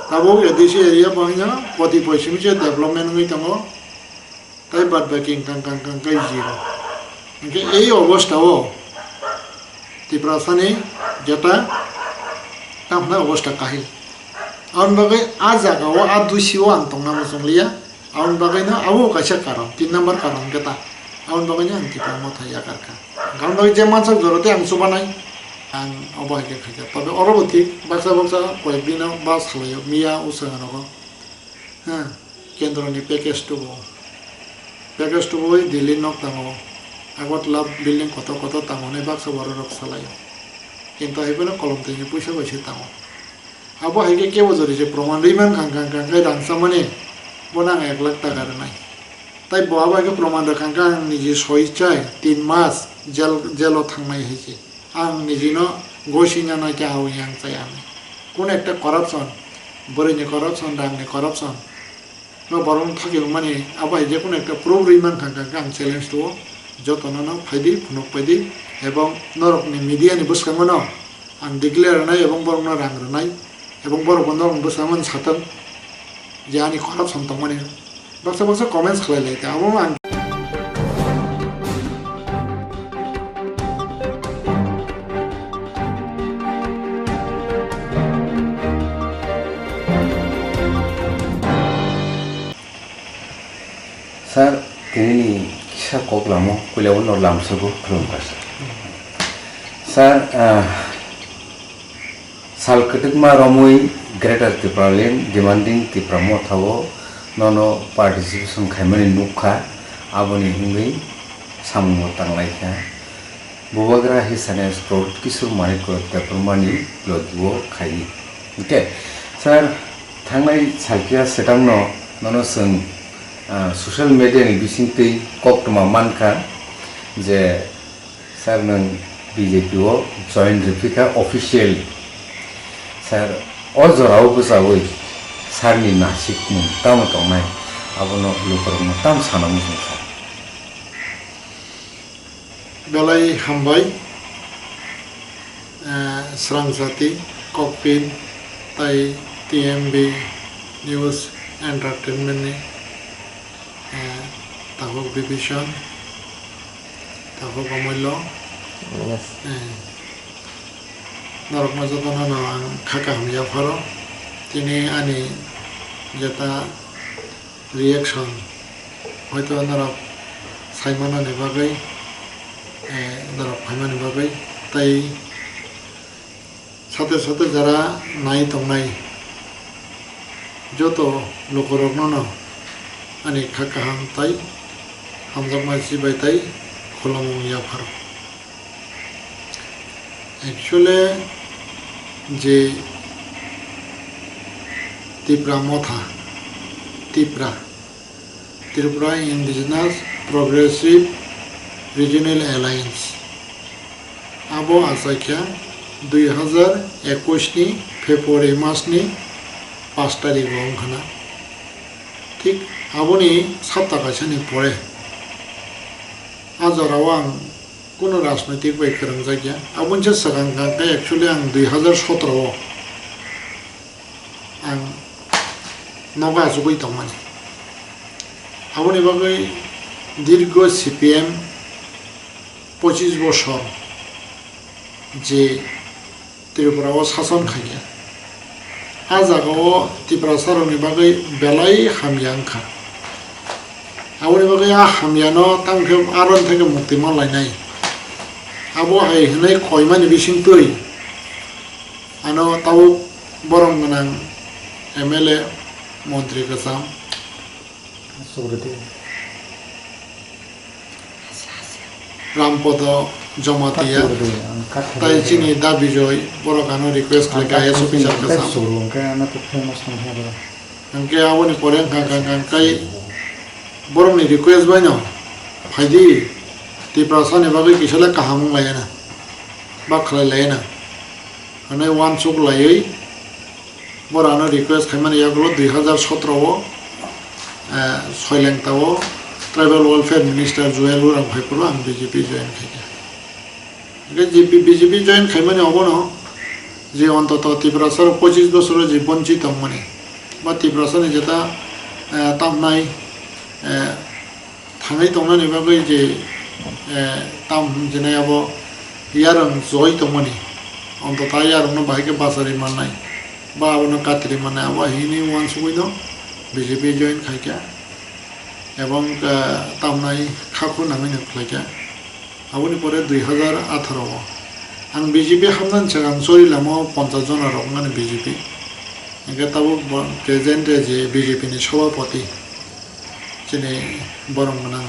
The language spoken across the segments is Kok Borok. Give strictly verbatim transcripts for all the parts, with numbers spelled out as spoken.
Tabuk A D C area bo haino koti poisimisa development wngwi tongo, tei bad baki wngkang kang kang khe zero. Hinkhe ei obostha o Tiprasani jeta tamhna obostha kahil. Aboni bagwi a jaga o, a dusi o ang tongna muchung liya. Aboni bagwi no abo kaisa karon, tin number karon khe ta. Aboni bagwi no ang Tipra Motha yakar kha. Aboni bagwi je mansak jora tei ang chubanai, ang obo hai khe khaikha. Tobe oro bo thik, baksa baksa koyek dino bus khlaio, miya usanga rogo. Ha, kendroni package tubu. Package tubu oi Delhi nok tango. Agartala building kotor kotor tango, nai baksa borok rok salaio. Kintu hai phano kolom twi ni puisa bai se tango. Abo hai khe kebo jori se proman rwi man kha, kha, kha, kha, rang chamani bono ang ek lakh taka rwnai. Tai bo abo hai khe proman rwkha khe ang niji soi chai tin mas jail, jail o thangnai hai se. Ang nijino gosi nana khe awi yang chai ani. Kun ekta corruption, bwrwini corruption, rangni corruption. No borokno thokwi wngmani abo hai je kunu ekta proof rwi mankha, hwnkha khe ang challenge tuo, jotono no phaidi, phunuk paidi, ebong norokni media ni bwskango no ang declare rwnai ebong borokno rang rwnai, ebong borokbo norokni bwskango no satwng je ani corruption tongmani. Baksa baksa comments khlai lai ta, abo ang Sir, tini ni kisa kok lamo, puila ulo lamsogo khulumkha sir. Sir, ah, sal kwtwkma romwi Greater Tipraland demanding Tipra Motha o nono participation khaimani nukha, aboni wngwi samungbo tanglaikha. Bubagra Hisane Proud Kishore Manikya Debbarmani logi o khai. Hwnkhe, sir, thangnai salkhe swkangno nono chwng, ah, social media ni bisingtwi koktwma mankha je, sir, nwng B J P o join rwphikha officially. Sir, o jorao bwchaui sir ni nasikmung tamo tongnai, abono lukurokno tamo sana muchung kha. Belai hambai, eh, Srang Jati, Kokpin, tai T M B News Entertainment ni, eh, Takhuk Bibison, Takhuk Omullo. Yes. Eh, norokno jotono no ang kha kaham yapharo. Tini ani jeta reaction, hoito norok saimanani bagwi, eh, norok phaimani bagwi, tai sate sate jara nai tongnai joto lukurokno no ani kha kaham tai hamjakma chibai tai khulumung yapharo. Actually, je Tipra Motha, Tipra, Tripura Indigenous Progressive Regional Alliance, abo achaikha dui hazar ekush ni February mas ni pash tarikh o wngkhana. Thik aboni sapta kaisa ni pore a jorao ang kunu rajnoitik bai kwrwngjakya. Aboni se swkang kang khe actually ang dui hazar sotro o ang nogo achugwi tongmani. Aboni bagwi dirgo C P M pochis bosor je Tripura o sason khaikha. A jaga o Tiprasa rokni bagwi belai hamya wngkha. Aboni bagwi a hamya no tamo khe aron theke mukti ma lainai. Abo hai hwnwi koimani bisingtwi ano tabuk borom gwnang M L A, montri kwcham, Sukriti. Rampodo Jamatia. Kat sukriti, ang kat tai sukriti. Chini Da Bijoy, borok ano request khlai kha, I A S officer khe sam. Suru hwnkhe ano to famous wngkha boro. Hwnkhe aboni pore wngkha, wngkha, wngkha, kai borokni request bai no phaidi, Tiprasa ni bagwi kisa le kaham wng laiya na, ba khlai laiya na. Hwnwi uansuk laiwi borokno request khaimani yagulo dui hazar sotro o, eh, Soilengta o Tribal Welfare Minister Juel Uram phaiphuru ang B J P join khaikha. Hwnkhe G P, B J P join khaimani obono je ontoto Tiprasa rok pochis bosoro je bonchi tongmani, Ba Tiprasani jeta, eh, tamnai, eh, thangwi tongnani bagwi je, eh, tam hinjinai abo yarwng choi tongmani, ontota yarwngno bahai khe bachari mannai ba abono katri mannai, abo hini uansugwino B J P join khaikha, ebong, eh, tamnai khakhu nangwino khlaikha. Aboni pore dui hazar atharo o ang B J P hamnani swkang chori lama o ponchas jona rok wngmani B J P. Hingke tabuk bo present je B J P ni sobhapoti chini borok gwnang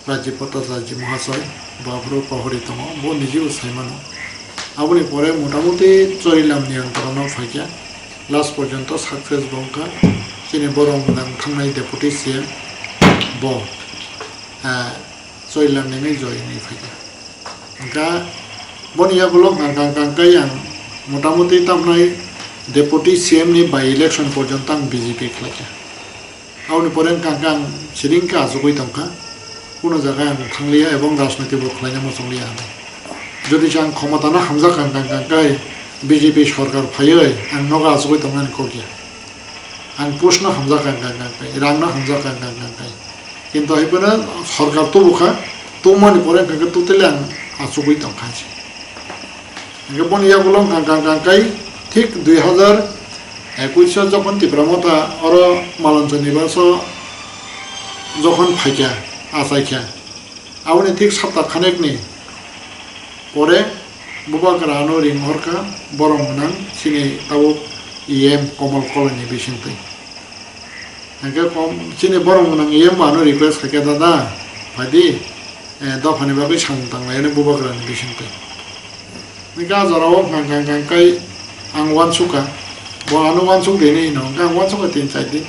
Rajiv Bhattacharya Mahasoy, bo aphuru Kohori tongo, bo niji bo sai mano. Aboni pore motamuti chori lam niyantron o phaikha, last porjonto success bo wngkha chini borok gwnang thangnai Deputy C M bo, ah, Choi lam nini joi ni phaikha. Hingkha boni yagulo hingkha hingkha hingkha yang motamuti tamnai Deputy C M ni by election porjonto ang B J P khlaikha. Aboni pore hingkha hingkha ang siring khe achugwi tongkha. Kuno jaga ang thangliya ebong rajniti bo khlaina muchungliya hinwi. Jodi se ang khomotano hamjak hingkha hingkha hingkha B J P sorkar phaiwi ang nogo achugwi tongnani kok ya. Ang post no hamjak ang kang kang kai, rang no hamjak ang kang kang kai. Kintu hai phano sorkar tubu kha, tubumani pore hingkha khe totally ang achugwi tong kha se. Hingkhe boni yagulo ang kang kang kang kai, thik dui hazar ekush o jokhon Tipra Motha oro Malonjani baso jokhon phaikha, achaikha. Aboni thik sapta khanekni pore Bubagra ano ring horkha borok gwnang chini tabuk E M Komol Koloi ni bisingtwi. Hingkhe kom-, chini borok gwnang E M bo ano request khaikhe, "Dada, phaidi, eh, dophani bagwi samung tanglaiyani Bubagra ni bisingtwi." Hingkhe ah jorao hwnka hwnka hwnka hwnkhe ang uansukha, bo ano uansuk di hinwi hino, hingkhe ang uansukha tin char din.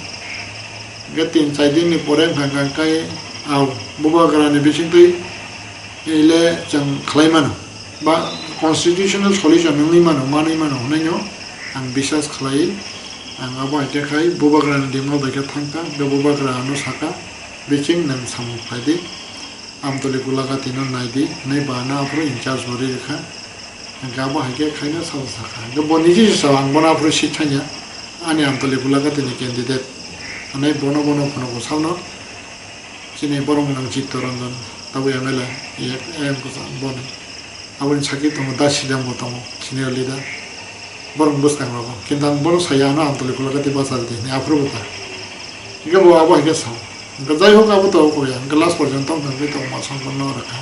Hingkhe tin char din ni pore hwnka hwnka hwnka hwnkhe, au, Bubagra ni bisingtwi ile chwng khlai mano, ba constitutional solution wngwi mano, manwi mano hwnwi no ang biswas khlai. Ang abo hai khe khai Bubagra ni dima bai khe thangkha, hingkhe Bubagra ano sakha, "Biching nwng samung khlai di." Amtoli Gulagati no nai di, hinwi bo ano aphuru in charge bo ri rwkha. Hingkhe abo hai khe khaina sabo sakha. Hingkhe bo niji se sao, ang bono aphuru sik thangya. Ani Amtoli Gulagati ni candidate. Hinwi bono bono phunukgo saono. Chini borok gwnang Chitto Ranjan, tabuk M L A, M L A bono. Aboni sakhi tongo, Da Sidang bo tongo, senior leader. Borok bwskang rogo. Kintu ang bono saya, ano Amtoli Gulagati bachar di, hinwi aphuru bo ta. Hingke bo abo hai khe sao. Hingke jai hok abo to koi ya. Hingke last porjonto hingke tongma songkon no rwkha.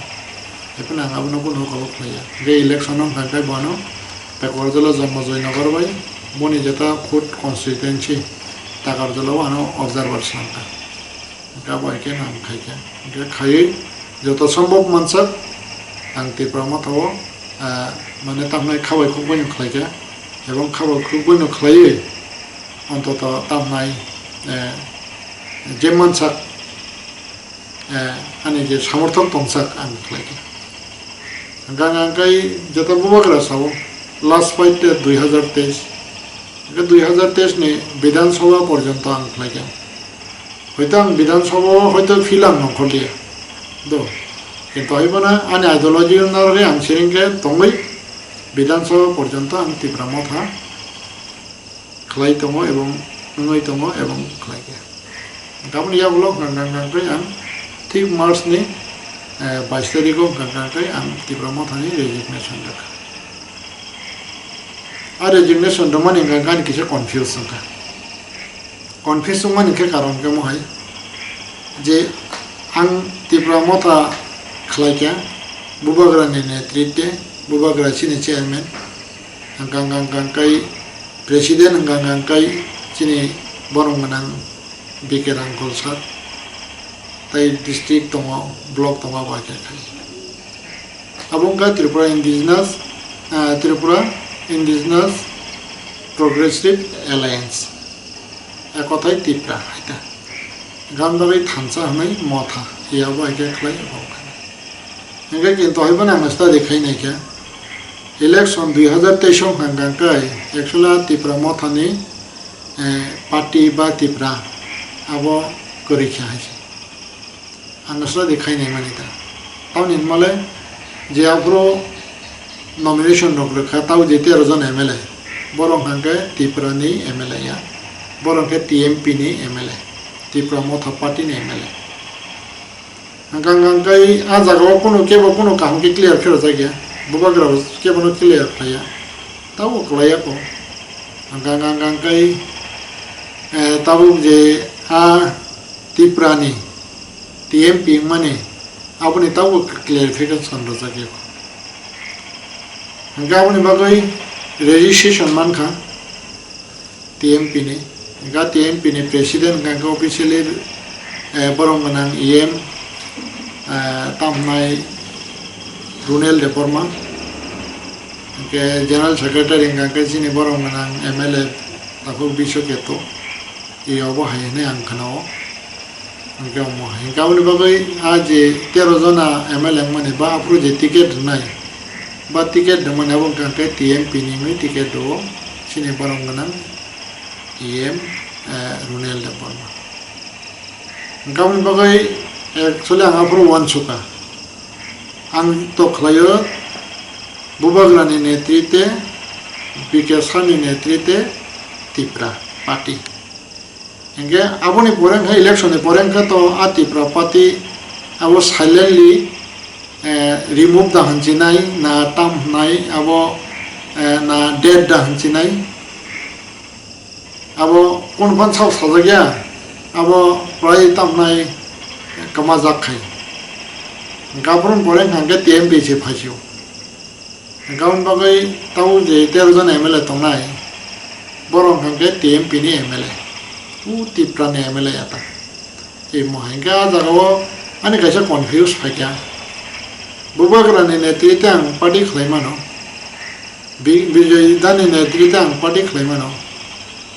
Ephano ang abono bono kok khlai ya. Hingke election no hingke bono Takarjala Janmajoy Nagar bai boni jeta khud constituency Takarjala o ano observer swnamkha. Hingke abo hai khe ang khaikha. Hingke khaiwi joto sombhob mansak ang Tipra Motha o, ah, mane tamnai khabai khukbai no khlaikha. Ebong khabai khukbai no khlaiwi ontoto tamnai, eh, je mansak, eh, ani je samorthok tongsak ang khlaikha. Hingke ang khe joto Bubagra sao last fight te dui hazar teis. Hingke dui hazar teis ni Bidhan Sabha porjonto ang khlaikha. Hoito ang Bidhan Sabha o hoito field ang nongkhorliya. Do. Kintu hai bono ani ideology no narwgwi ang siring khe tongwi Bidhan Sabha porjonto ang Tipra Motha khlai tongo ebong wngwi tongo ebong khlai khe. Tamoni yagulo hwnka hwnka hwnka hwnkhe ang thik March ni, eh, bais tarikh o hwnka hwnka hwnkhe ang Tipra Mothani resignation rwkha. A resignation rwmani hwnka hwnka ani kisa confuse wngkha. Confuse wngmani khe karon khe mohai je ang Tipra Motha khlai kha, Bubagra ni netritwe, Bubagra chini chairman, hwnka hwnka hwnka hwnkhe president hwnka hwnka hwnkhe chini borok gwnang B K Rangkhol sir, tei district tongo, block tongo, abo hai khe khai. Abo wngkha Tripura Indigenous, ah, Tripura Indigenous Progressive Alliance, Ekothai Tipra hai ta. Gandari thansa hwnwi motha, ya abo hai khe khlai abo wngkha. Hingkhe kintu hai phano ang study khai nai khe, election dui hazar teis wng kha hwnka hwnkhe, actually Tipra Mothani, eh, party ba Tipra abo kwrwi kha hai se. Ang no sadi khainai mani ta. Tamoni hinmale je aphuru nomination rok rwkha, tabo je tero jon M L A, borok hwnkhe Tripura ni M L A ya. Borok khe T M P ni M L A, Tipra Motha Party ni M L A. Hwnkha hwnkha khe a jaga o kunu kebo kunu kaham khe clear khe rwjak ya, bubagra bo kebo no clear khlai ya, tabo kwlai ya kho. Hwnkha hwnkha khe, eh, tabuk je a Tipra ni T M P wngmani aboni tabo clarification rwjak ya kho. Hwnkhe aboni bagwi registration mankha T M P ni, hwnkhe T M P ni president hwnkhe officially, eh, borok gwnang E M, eh, tamo hwnai Runel Debbarma, hwnkhe general secretary hwnkhe chini borok gwnang M L A Takhuk Biswa Keto, e obo hai hwnwi ang khwnao. Hwnkhe omo hai. Hwnkhe aboni bagwi a je tero jona M L A wngmani ba aphuru je ticket rwnai, ba ticket rwmani abo wngkha khe T M P ni wngwi ticket rwo, chini borok gwnang E M, eh, Runel Debbarma. Hwnkhe aboni bagwi actually ang aphuru uansukha. Ang to khlaio Bubagrani netrite, B K Sharmani netrite Tipra Party. Hingke aboni pore wngkha election ni pore wngkha to a Tipra Party abo silently, eh, remove da hinsinai na tam hinai abo, eh, na dead da hinsinai abo kunu phan sao sajak ya abo prai tam hinai kwma jak khai. Hingke aboni pore wngkha hingke T M P se phaisio. Hingke aboni bagwi tabuk je tero jon M L A tongnai, borok hingke T M P ni M L A, o Tipra ni M L A ya ta. Tei mo hingke a jaga o ani kaisa confuse phaikha. Bubagra ni netrite ang party khlai mano, Bi-, Bijoy Da ni netrite ang party khlai mano,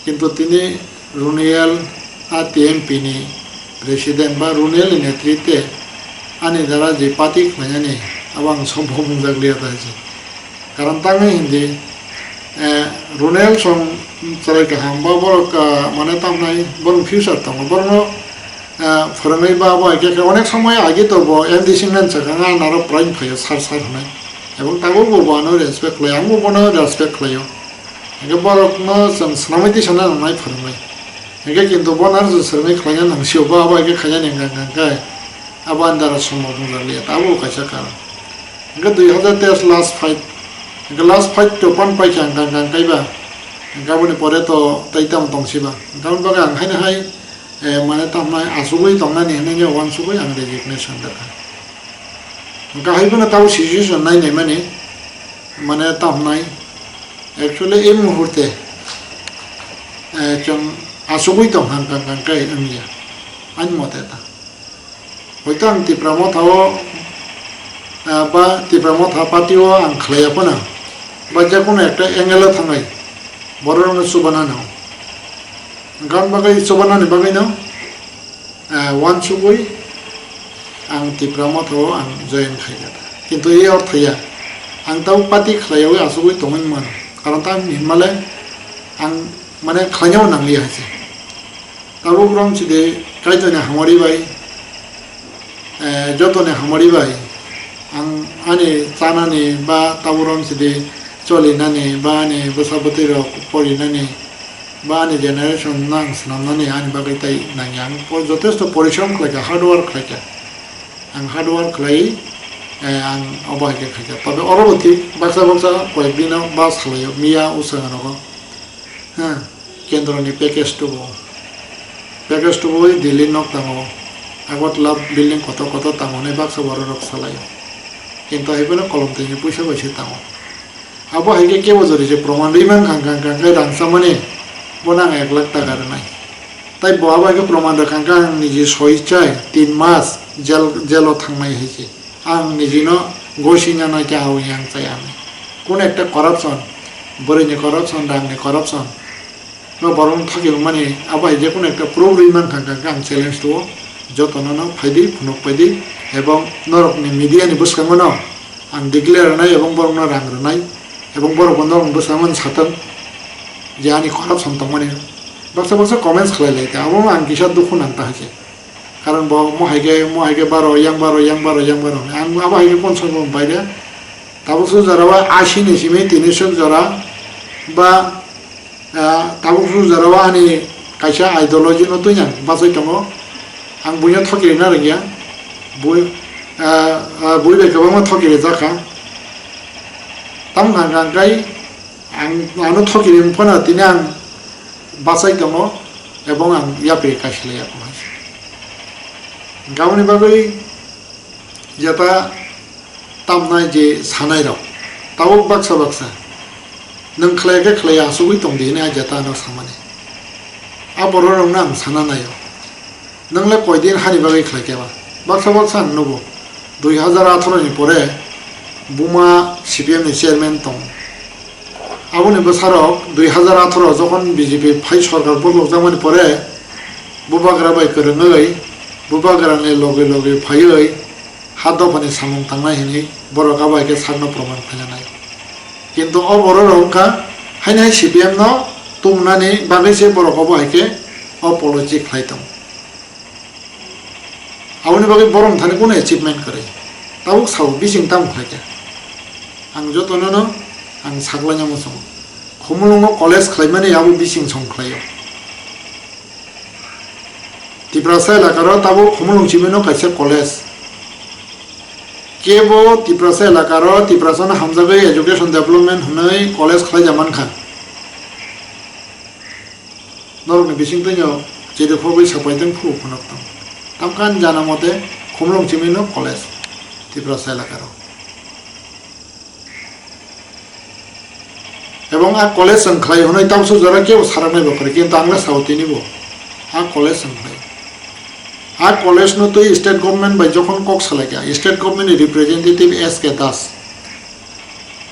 kintu tini Runel a T M P ni president ba Runel ni netrite ani dara je party khlainani abo ang sombhob wngjak liya ta hai se. Karon tangwi hindi, eh, Runel song chwrai kaham ba borok, ah, mane tamnai borok future tongo. Borokno, ah, phwrwngwi ba abo hai khe onek somoi agi to bo M D C man sakha nga naro prai phaio sar sar hwnwi. Ebong tabuk bo bono respect khlai, ang bo bono respect khlaio. Hingke borokno chwng swnamwi tisa na nangnai phwrwngwi. Hingke kintu bono chwng swrwngwi khlaina nangsio, bo abo hai khe khainani hwnka hwnka khe abo ani dara sombhob wngjakliya, abo kaisa karon. Hingke dui hazar teis last fight, hingke last fight to pan paikha hwnka hwnka kaiba, hingke aboni pore to tei tamo tongsiba. Hingke aboni bagwi ang haino hai, eh, mane tamnai achugwi tongnani hinwi uansugwi ang resignation rwkha. Hingke hai phano tabuk situation nainai mani, mane tamnai actually ei muhurte, eh, chwng achugwi tong hwnka hwnka khe wngya ani mote ta. Hoito ang Tipra Motha o, ah, ba Tipra Motha party o ang khlaiya phano, ba je kono ekta angle o thangwi borok rokno chubanani. Gan bagwi chubanani bagwi no, ah, uansugwi ang Tipra Motha o ang join khaikha. Kintu e ortho ya, ang tabo party khlaiyawi achugwi tongwi mano. Karon ta hinmale ang mane khlainao nangliya hai se. Tabuk rong sidi Kaitorni hamari bai, eh, jotoni hamari bai ang ani chanani ba tabuk rong sidi cholinani ba ani bwsa bwtwi rok porinani ba ani generation no ang swnamnani ani bagwi tai nangya. Ang po-, jotesto porishrom khlaikha, hard work khlaikha. Ang hard work khlai, eh, ang obo hai khe khaikha. Tobe oro bo thik baksa baksa koyek dino ba salaio, miya usanga nogo. Ha, kendroni package tubu. Package tubu oi Delhi nok tango. Agartala building kotor kotor tango hinwi baksa borok rok salaio. Kintu hai phano kolom twi ni puisa bai se tango. Abo hai khe kebo jori je proman rwi mankha hwnkha hwnkha khe rang chamani bono ang ek lakh taka rwnai. Tai bo abo hai khe proman rwkha hwnkha ang niji soi chai tin mas jail, jail o thangnai hai se. Ang nijino gosi nana khe awi yang chaya hinwi. Kun ekta corruption, bwrwini corruption, rangni corruption. No borok thagi wngmani abo hai je kono ekta proof rwi mankha hwnkha khe ang challenge tuo. Jotono no phaidi, phunuk paidi, ebong norokni media ni bwskango no ang declare rwnai ebong borokno rang rwnai ebong borok bo norokni bwskango no sathang je ani corruption tongmani. Baksa baksa comments khlai lai ta, abo ang kisa dukhu nang ta hai se. Karon bo mo hai khe, mo hai khe baro, yang baro, yang baro, yang baro. Ang abo hai khe kon song bai de. Tabuk su jora o asi ni simi tini sok jora ba, ah, tabuk su jora o ani Kaisa ideology no twi ang bachai tongo. Ang buino thoki rina rwngya. Bui, ah, ah, bui bai kwbangma thoki rijak kha. Tamo hwnka hwnkhe ang ano thoki rim phano tini ang bachai tongo ebong ang yapri kaisa le yapma. Aboni bagwi jeta tamnai je sanai rok tabuk baksa baksa nwng khlai khe khlai asugwi tong di hinwi jeta ano samani. A borok rokno ang sana naio. Nwng le koi din hani bagwi khlai khe ba? Baksa baksa ang nugo. Dui hazar atharo ni pore buma C P M ni chairman tong. Aboni bwsarok dui hazar atharo jokhon B J P phai sorkar bosokjakmani pore bubagra bai kwrwngwi bubagrani loge loge phaiwi ha dophani samung tangnai hinwi borok abo hai khe sakno proman khlainai. Kintu o borok rok wngkha haino hai C P M no tubunani bagwi se borok obo hai khe o policy khlai tongo. Aboni bagwi borok thani kunu achievement kwrwi. Tabuk sao bising tamo khlai kha. Ang jotono no ang saklaina muchungo. Khumulwngo college khlaimani abo bising song khlaio. Tiprasa elakaro tabuk Khumulwng chimino kaisa college. Kebo Tiprasa elakaro Tiprasano hamjagwi education development hwnwi college khlaija mankha. Norokni bisingtwino chirikhogwi sapaitwng phuru phunuk tong. Tamkha ani jana mote Khumulwng chimino college Tiprasa elakaro. Ebong a college wng khlai hwnwi tamsuk jora kebo saraknai bo kwrwi, kintu ang le sao tini bo a college wng khlai. A college no twi state government bai jokhon kok salai kha, state government ni representative S K Das,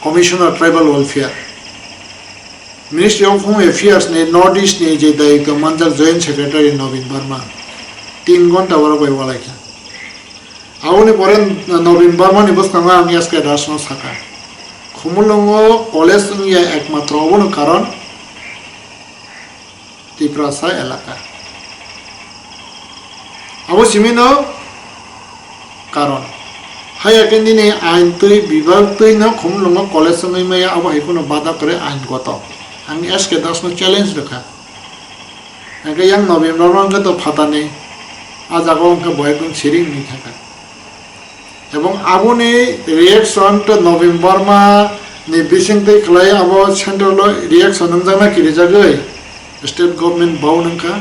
Commissioner Tribal Welfare, Ministry of Home Affairs ni North East ni je dayikto manjak Joint Secretary Nobin Verma, tin gonta borok bai walai kha. Aboni pore Nobin Barmani bwskango ang S K Dasno sakha, Khumulwngo college wngya ekmatro obono karon Tiprasa elaka. Abo simino karon. Haya khe nini ain twi bibak twi no Khumulwngo college wngwi maya abo hai kheno bada kwrwi ain goto. Ang S K Dasno challenge rwkha. Hingke yang Nobin Barma hingke to phatani, a jaga o hingke bo ekdom siring ni thangkha. Ebong aboni reaction to Nobin Barma ni bising twi khlai abo central o reaction wngjakna kirijagwi state government bo wngkha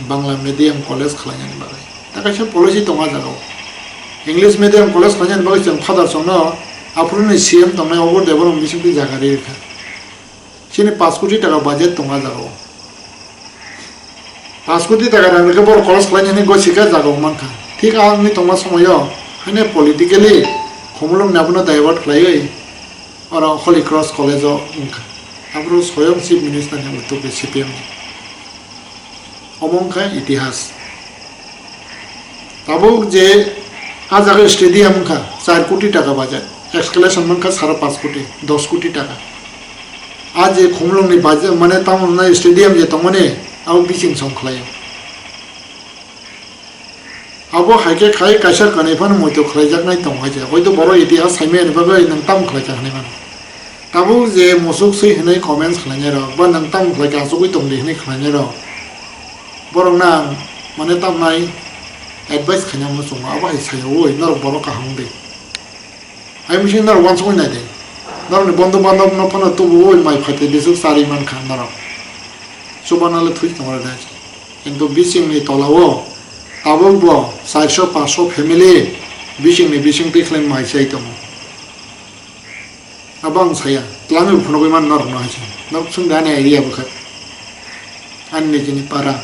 Bangla medium college khlainani bagwi. Ta kaisa policy tongo a jaga o. English medium college khlainani bagwi chwng father chwngno aphuru ni C M tongnai Obor Debbarma bising twi jaga ri rwkha. Chini paanch koti taka budget tongo a jaga o. Paanch koti taka rang rwkhe borok college khlainani gosika jaga o mankha. Thik a wngwi tongma somoio haino politically Khumulwng ni abono divert khlaiwi oro Holy Cross College o wngkha. Aphuru soyong Chief Minister ni utuk bai C P M ni. Omo wngkha itihas. Tabuk je a jaga stadium wngkha char koti taka budget, excavation mankha sara paanch koti, dos koti taka. A je Khumulwng ni budget mane tamo hwnai stadium je tongmani abo bising song khlaio. Abo hai khe khai kaisa kanwi phano muitu khlaijaknai tong hai khe, hoito borok itihas saimani bagwi nwng tamo khlaikha hwnwi mano. Tabuk je musuk swi hwnwi comments khlainai rok, ba nwng tamo khlaikha achugwi tong di hwnwi khlainai rok, borok no ang mane tamnai advice khaina muchungo, abo hai sayawi norok borok kaham wng di. Hai mising norok uansugwi nai di, norokni bondhu bandhab no phano tubuwi mai phaitwi bisuk charwi mankha norok, chubana le thwi tongo rwdi. Kintu bisingni tolao tabukbo charso paanso family bisingni bising twi khlai mai chai tongo. Abo ang saya, twlangwi phunugwi mano norokno hai se. Norok swngdi ani area bwkha. Ani nijini para.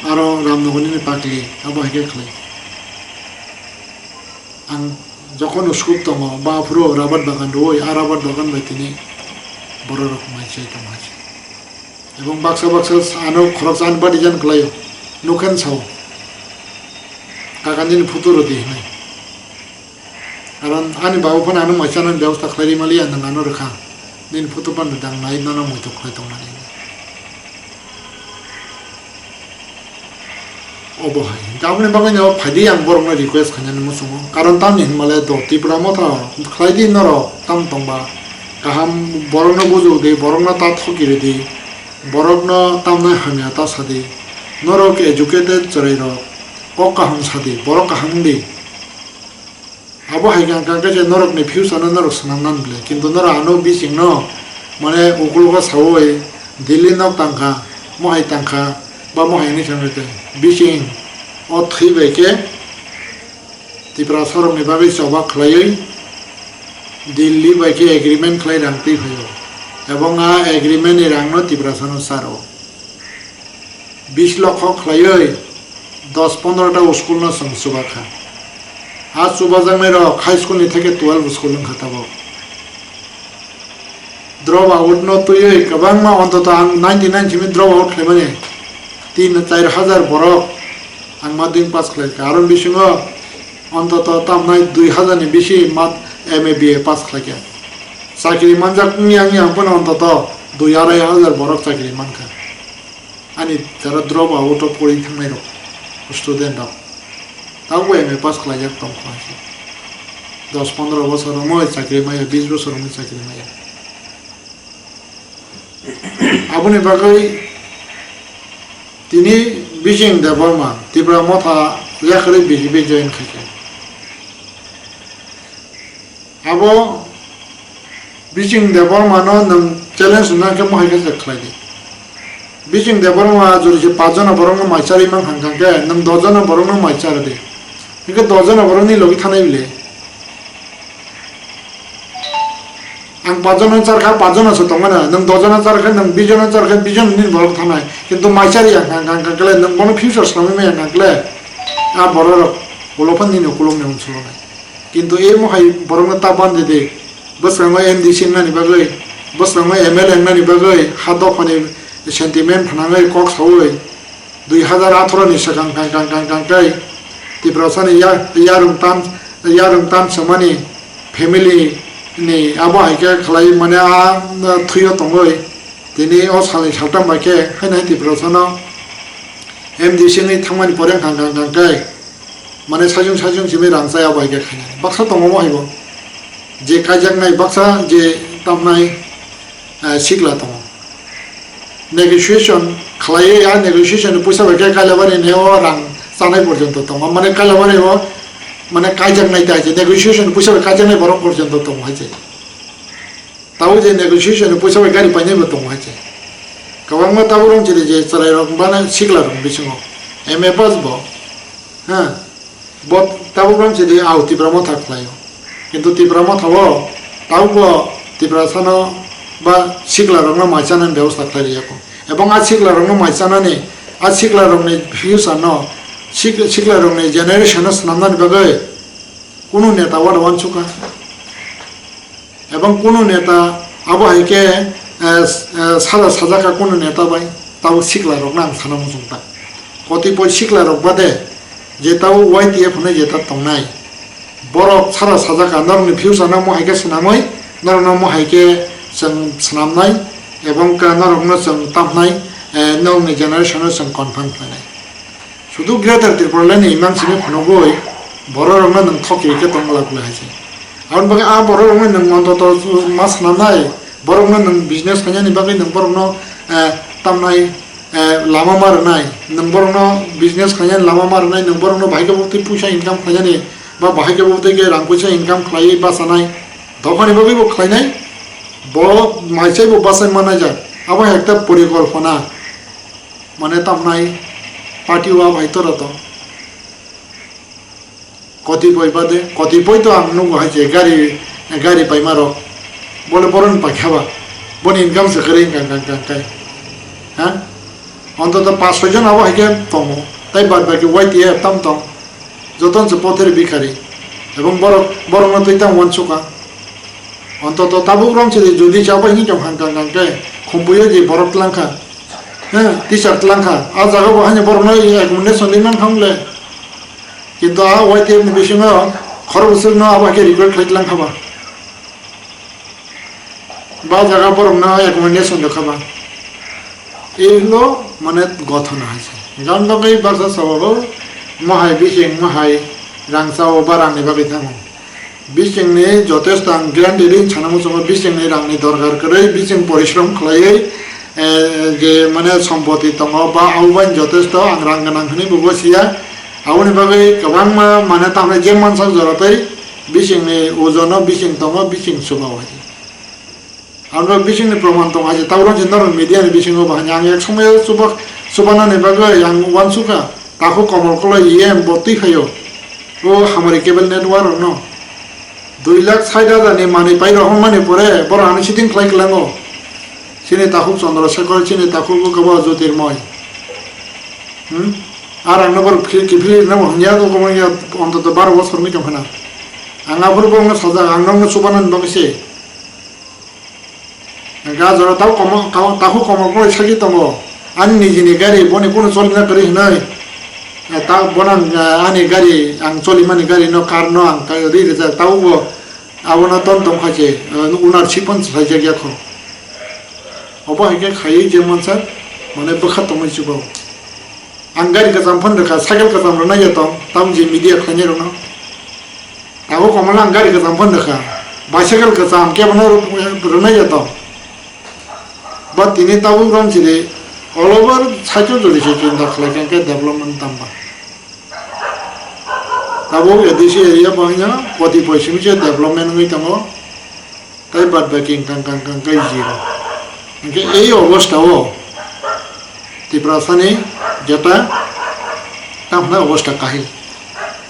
Aro Ramnagar nini pakli, abo hai khe khlai. Ang jokhon school tongo, ba aphuru rabar bagan rwui, a rabar bagan bai tini borok rok mai chai tongo hai se. Ebong baksa baksa ano khoroksa ani badi jan kwlaio, nukhen sao, "Kaka nini photo rwdi," hinwi. Karon ani babu phano ano mai chanani bebosta khlai ri maliya, nwng ano rwkha, "Nini photo phano dang nai, nono muitu khlai tongnani." Obo hai. Hingke aboni bagwi no phaidi ang borokno request khainani muchungo. Karon tamni hinmale do Tipra Motha khlaidi norok tam tongba. Kaham borokno bujokdi, borokno ta thoki rwdi. Borokno tamnai hamya ta sadi, norok educated chwrairok kok kaham sadi, borok kaham wngdi. Abo hai khe ang khe norokni future no norok swnam nan bwle, kintu norok ano bising no mane ukulogo sawi Delhi nok tangkha, mohai tangkha, ba mohai ni thangwi tei bising o thwi bai khe Tiprasa rokni bagwi choba khlaiwi Delhi bai khe agreement khlai rang twi phaio, ebong a agreement ni rang no Tiprasa no saro. Bis lokho khlaiwi dos pondro ta school no chwng chubakha. A chubajaknai rok high school ni theke twelve school wngkha tabuk. Drop out no twiwi kwbangma, ontoto ang ninety nine simi drop out khlaimani tin char hajar borok ang madhyamik pass khlaikha. Aro bisingo ontoto tamnai dui hajar ni bisi mat M A B A pass khlaikha. Chakri manjak wngya wngya ang phano ontoto dui arai hajar borok chakri mankha. Ani jara drop out o pori thangnai rok, student rok, tabuk M A pass khlaijak tong kha se. Dos pondro bosor romwi chakri maya, bis bosor romwi chakri maya. Aboni bagwi tini Bijing Debbarma Tipra Motha yakarwi B J P join khaikha. Abo Bijing Debbarma no nwng challenge wngna khe mohai khe se khlai di. Bijing Debbarma jodi se paanch jona borok no mai charwi mankha hwnkhe nwng dos jona borok no mai char di. Hwnkhe dos jona borok ni logi thanai bile. Ang paanch jona char kha, paanch jona se tongmani, nwng dos jona char kha, nwng bis jona char kha, bis jona ni borok thanai. Kintu mai chari ang kha, ang kha, kha, kle nwng bono future samwi maya kha, kle a borok rok ulo phan nini ukulok ni unsuro nai. Kintu emo hai borokno ta bandi di, bwskango M D C wngnani bagwi, bwskango M L A wngnani bagwi, ha dophani sentiment phnangwi kok saui, dui hazar atharo ni swkang kang kang kang kang tei Tiprasani ya-, yarwng tam, yarwng tam swmani family ni abo hai khe khlai mane a thwio tongwi, tini o salni saltam bai khe haino hai Tiprasano M D C wngwi thangmani pore kang kang kang tei. Mane sajung sajung simi rang chaya bai khe khainai. Baksa tongo mo haibo. Je kaijaknai baksa je tamnai, eh, sikla tongo. Negotiation khlaiwi a negotiation ni puisa bai khe Kailabari ni o rang chanai porjonto tongo. Mane Kailabari o mane kaijaknai tai je negotiation ni puisa bai kaijaknai borok porjonto tongo hai je. Tabuk je negotiation ni puisa bai gari painai bo tongo hai je. Kwbangma tabuk rong chili je chwrai rok bana sikla rok bisingo M A pass bo. Ha, bo tabuk rong chili au Tipra Motha khlaio. Kintu Tipra Motha o tabuk bo Tiprasano ba sikla rokno mai chanani bebosta khlai riyako. Ebong a sikla rokno mai chanani, a sikla rokni future no, sik-, sikla rokni generation no swnamnani bagwi kunu neta wano wansukha. Ebong kunu neta abo hai khe, eh, s-, eh, sada sajak kha kunu neta bai, tabuk sikla rokno ang sana muchung ta. Kotipoi sikla rok bade je tabuk Y T F hwnwi je ta tongnai, borok sada sajak kha, norokni future no mo hai khe swnamwi, norokno mo hai khe chwng swnamnai, ebong khe norokno chwng tamnai, eh, norokni generation no chwng confirm khlainai. Sudu Greater Tipraland ni imang simi phunugwi borok rokno nwng thok kiri khe tong glak glak hai se. Aboni bagwi a borok rokno nwng ontoto ma swnamnai, borokno nwng business khainani bagwi nwng borokno, eh, tamnai, eh, lama ma rwnai, nwng borokno business khainani lama ma rwnai, nwng borokno bahai khe bo twi puisa income khainani ba bahai khe bo twi khe rang puisa income khlaiwi bachanai, dophani bagwi bo khlainai, bo mai chai bo bachai manai jak, abo hai ekta porikolpona. Mane tamnai party o abo hai tora to. Kotipoi bade, kotipoi to ang nugo hai je gari, gari paima rok. Bole boron paikha ba. Boni income se kwrwi wngkha, wngkha, wngkha, wngkha. Ha? Ontoto paanch soi jon abo hai khe tongo. Tai bad baki Y T F tam tong. Joton se potheri bikari. Ebong borok, borokno twi tang wansukha. Ontoto tabuk rom chili jodi chaba hini tong hang kang kang khe khumbuyo je borok tlangkha. He, teacher tlangkha. A jaga bo hani borokno accommodation di man khamle. Kintu a Y T F ni bisingo khorok bwswkno abo hai khe recruit khlai tlangkha ba. Ba jaga borokno accommodation rwkha ba. Ilo mane gothona hai se. Gam bagwi baksa sabo bo mohai bising mohai rang sao ba rangni bagwi thango. Bisingni jotesto ang guarantee ring sana muchungo bisingni rangni dorkar kwrwi bising porishrom khlaiwi eh, je mane sompoti tongo ba abo bai jotesto ang rang gwnang hinwi bo siya. Aboni bagwi kwbangma mane tamni je mansak jora tei bisingni ojono bising tongo, bising chuba hai. Aro bisingni proman tongo hai, tabuk je norok media ni bisingo bahai ang ek somoyo chuba, chubanani bagwi ang uansukha. Takhuk Komol Koloi E M bo twi phaio. O hamari cable network rokno dui lakh sait hajar ni manwi pai rohormani pore borok ano sitting khlai kwlango. Chini takhuk Chandra Shekhar, chini takhuk bo kabo Jyotirmoy. Hmm? Ar ang no borok phil-, kiphilirna bo hwnwi ya, bo ya, ontoto baro bosor wngwi tong khna. Ang aphuru bo wngno sajak, ang nokno chubanani bagwi se. Ga jora tau komo-, tau-, takhuk Komol Koloi sagwi tongo. Ani nijini gari, boni kunu cholina kwrwi hwnwi. Eh, ta-, bono ang, eh, ani gari, ang cholimani gari no, car no ang ka-, ri rijak. Taubo abono ton tong kha se, eh, ownership on khlai jak ya kho. Obo hai khe khaiwi je mansa, mane bwkha tongwi chugo. Ang gari kwcham phano rwkha, cycle kwcham rwnai ya tong, tamo je media khlainai rokno. Tabuk Komol ang gari kwcham phano rwkha, bicycle kwcham kebono rw-, rwnai ya tong. Ba tini tabuk rom chiri all over cycle jodi se chinta khlai khe development tamba. Tabuk A D C area bo haino koti poichung se development wngwi tongo. Tei bad baki wngkha, wngkha, wngkha, wngkha zero. Hingke ei obostha o Tiprasani jeta tamhna obostha kahil.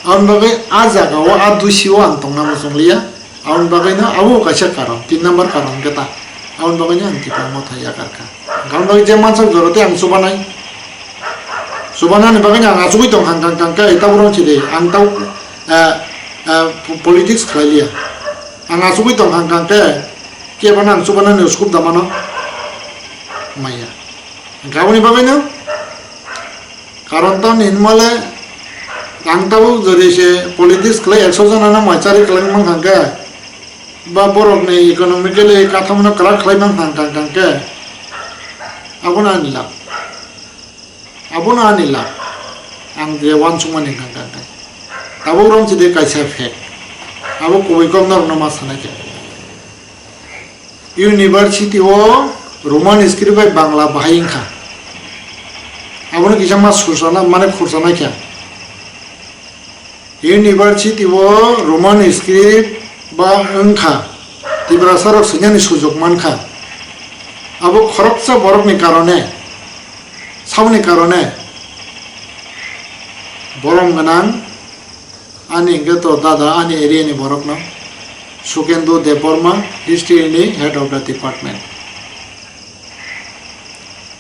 Aboni bagwi a jaga o, a dusi o ang tongna muchung liya. Aboni bagwi no abo kaisa karon, tin number karon hingke ta. Aboni bagwi no ang Tipra Motha yakar kha. Aboni bagwi je mansak jora tei ang chubanai. Chubanani bagwi no ang achugwi tong kha, kang, kang, khe tabuk rong chide. Ang tabuk, eh, eh, politics khlai liya. Ang achugwi tong kha, kang, khe kebo no ang chubanani scope da mano. Maya. Aboni bagwi no karon tamni hinmale ang tabuk jodi se politics khlai ekso jona no mai chari khlai mang kha, khe ba borok ni economically katham no kwrak khlai mang kha, kang, kang, khe abono ani lab. Abono ani lab. Ang je uansukmani hwnka hwnka hwnkhe. Tabuk romchide kaisa fact. Abo kubui kok norokno ma sanai khe. University o Roman script bai Bangla bahai wngkha. Abono kisa ma sursana, mane khursanai khe. University o Roman script ba wngkha, Tiprasa rok swinani sujok mankha. Abo khoroksa borokni karone, saboni karone borom gwnang ani hwnkhe to dada ani area ni borokno Sukendu Debbarma, history ni head of the department.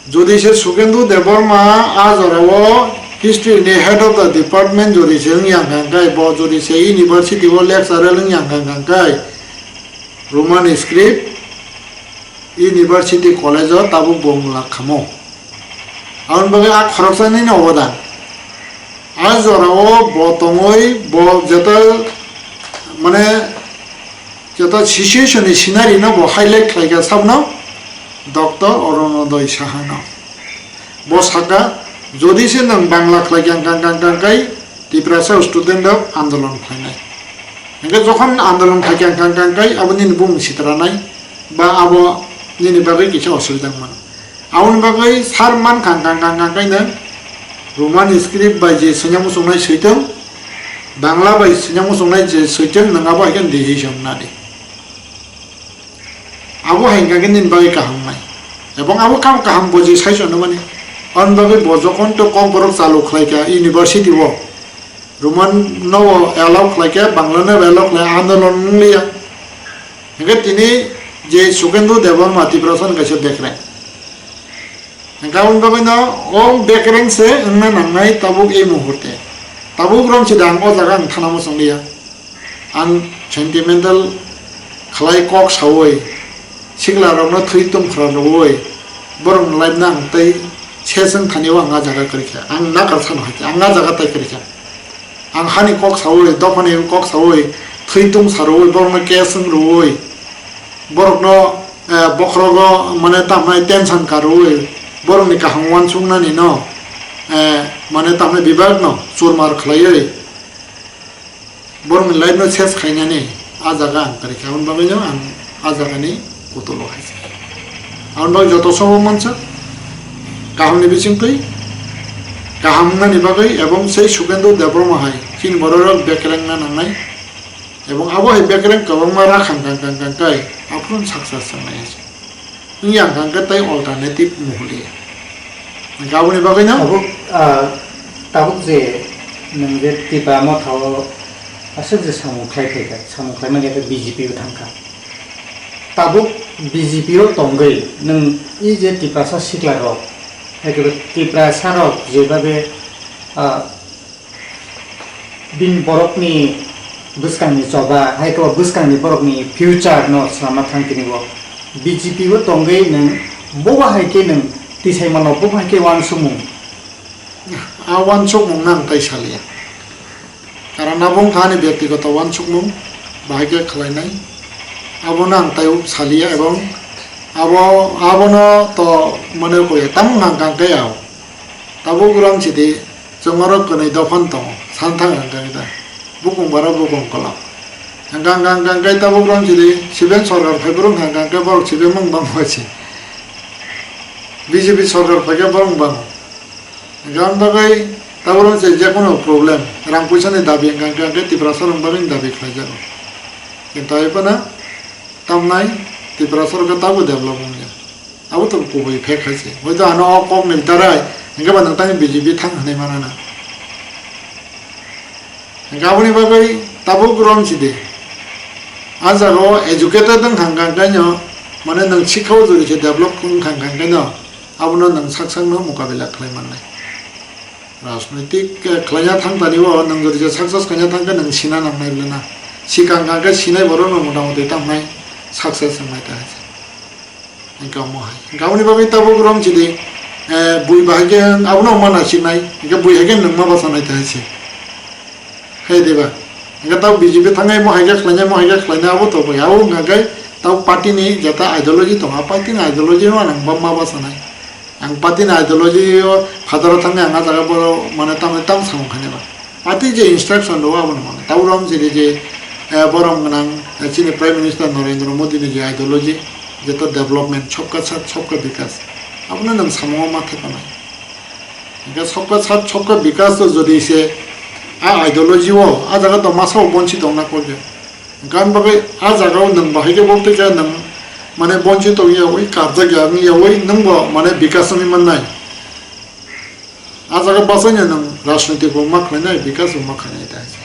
Jodi se Sukendu Debbarma a jorao history ni head of the department jodi se wngya hwnkha hwnkhe, bo jodi se university o lecturer wngya hwnkha hwnkhe, Roman script university college o tabuk bo mula khamo. Aboni bagwi a khoroksa nini obodan. A jorao bo tongwi bo jeta mane Jeta situation ni scenery no bo highlight khlai kha sabno Doctor Orunodoi Saha no. Bo saka, jodi se nwng Bangla khlai kha, kang, kang, kang, kai Tiprasa student rok andolon khlainai. Hingke jokhon andolon khlai kha, kang, kang, kai abo nini bumung sitranai ba abo nini bagwi kisa osubida wngmano. Aboni bagwi sar man kha, kang, kang, kang, kai nwng Roman script bai je swinya muchungnai soitwng, Bangla bai swinya muchungnai je soitwng, nwng abo hai khe decision na di. Abo hai khe nini bagwi kaham nai. Ebong abo kam kaham bo je sai chwng mani. Aboni bagwi bo jokhon to Kokborok chalu khlai kha university o, Roman no allow khlai kha, Bangla no allow khlai, andolon wngliya. Hingke tini je Sukendu Debbarma Tiprasa ni kaisa bekreng. Hingke aboni bagwi no o bekreng se wngna nangnai tabuk ei muhurte. Tabuk rom se dang o jaga ang thana muchung liya. Ang sentimental khlai kok saui, sikla rokno thwi tongphra rwui, borok ni life no ang tei ses wng thani o ang a jaga kwrwi kha. Ang nakar sano hai khe, ang a jaga tai kwrwi kha. Ang hani kok saui, dophani kok saui, thwi tong sarui, borokno case wng rwui, borokno, eh, bokhorogo mane tamnai tension karwi, borokni kaham uansuknani no, eh, mane tamnai bibak no churmar khlaiwi, borokni life no ses khainani a jaga ang kwrwi kha, aboni bagwi no ang a jagani kutulo hai se. Aboni bagwi joto sobo mansa kahamni bisingtwi kaham wngnani bagwi ebong sei Sukendra Debbarma hai chini bororok bekereng na nangnai. Ebong abo hai bekereng kwbangma rakhang kang kang kang kai aphuru saksa sangnai hai se. Wngya kang khe tei alternative muhliya. Hwnkhe aboni bagwino Tabuk, ah, tabuk je nwng je Tipra Motha o aswk je samung khlai phaikha, samung khlaimani khe B J P o thangkha. Tabuk B J P o tongwi nwng i je Tiprasa sikla rok, hai khe Tiprasa rok jebabe, ah, bini borokni bwskangni choba, hai khe bwskangni borokni future no swnamna thang tini bo. B J P o tongwi nwng bobo hai khe nwng tisai mano, bobo hai khe uansukmung. A uansukmung no ang tai saliya. Karon abo wngkha ani byaktigoto uansukmung, bahai khe khlainai. Abono ang tai saliya ebong abo, abono to mane koya, tamung hang kang khe ao. Tabuk rom sidi, chwng oro kwnwi dophan tongo, san thang hang kang da. Bukung bara bukung kola. Hang kang kang kang khe tabuk rom sidi, siben sorkar phai borok hang kang khe borok siben mung bang hoi si. B J P sorkar phai khe borok bang. Hingkhe aboni bagwi tabuk se jekono problem, rang puisani dabi hingkha hingkhe Tiprasa rokni bagwi dabi khlaijago. Kintu hai phano tamnai Tiprasa rok khe tabuk develop wngya. Abo to kubui fact hai se. Hoito ano o kokni darai hingkhe ba nwng tani B J P thang hinwi mano na. Hingkhe aboni bagwi tabuk rom sidi. A jaga o educated wngkha hingkha hingkhe no, mane nwng sikha o jodi se develop wngkha hingkha hingkhe no, abono nwng sak sakno mukabila khlai mannai. Rajnoitik, eh, khlaina thang tani o nwng jodi se success khaina thang khe nwng sina nangnai le na. Sikang kang khe sinai borok no mota moti tamo nai success wngnai ta hai se. Hingkhe omo hai. Hingkhe aboni bagwi tabuk rom sidi, eh, bui bahai khe abono ma naisiknai. Hingkhe bui hai khe nwng ma bachanai ta hai se. Hai diba? Hingkhe tamo B J P thangnai, mo hai khe khlainai, mo hai khe khlainai, abo to bai. Abo wngkha khe tamo party ni jeta ideology tongo, a party ni ideology no ang bamma bachanai. Ang party ni ideology o phadaro thangwi ang a jaga boro mane tamni tam samung khainai ba. Party je instruction rwo abono mano. Tamo rom sidi je, eh, borom gwnang, eh, chini Prime Minister Narendra Modi ni je ideology, jeta development, sabka saath, sabka vikas. Abono nwng samungo ma thepanai. Hingkhe sabka saath sabka vikas o jodi se a ideology o a jaga to masa o bonchit wngna kok je. Hingkhe aboni bagwi a jaga o nwng bahai khe bo tei khe nwng mane bonchit wngya ui karjak ya wngya ui nwng bo mane vikas wngwi mannai. A jaga bachaino nwng rajnoitik bo ma khlainai, vikas bo ma khlainai ta hai se.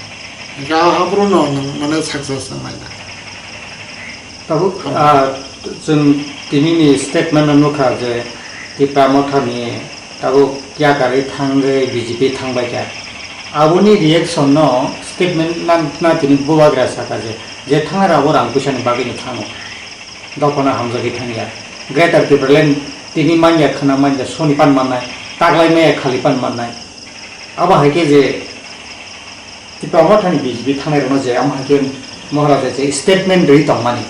Hingkhe a haphuru no nwng mane success wngnai da. Tabuk, ah, chwng tini ni statement no nukha je Tipra Motha ni tabuk yakarwi thangwi B J P thangbai kha. Aboni reaction no statement na, na tini bubagra sakha je, je thangna rabo rang puisa ni bagwi no thango. Dophano hamjagwi thangya. Greater Tipraland tini manya khwna manya soni pan mannai, taglai maya khali pan mannai. Abo hai khe je Tipra Mothani B J P thangnai rokno je amo hai khe Maharaja je statement rwi tongmani,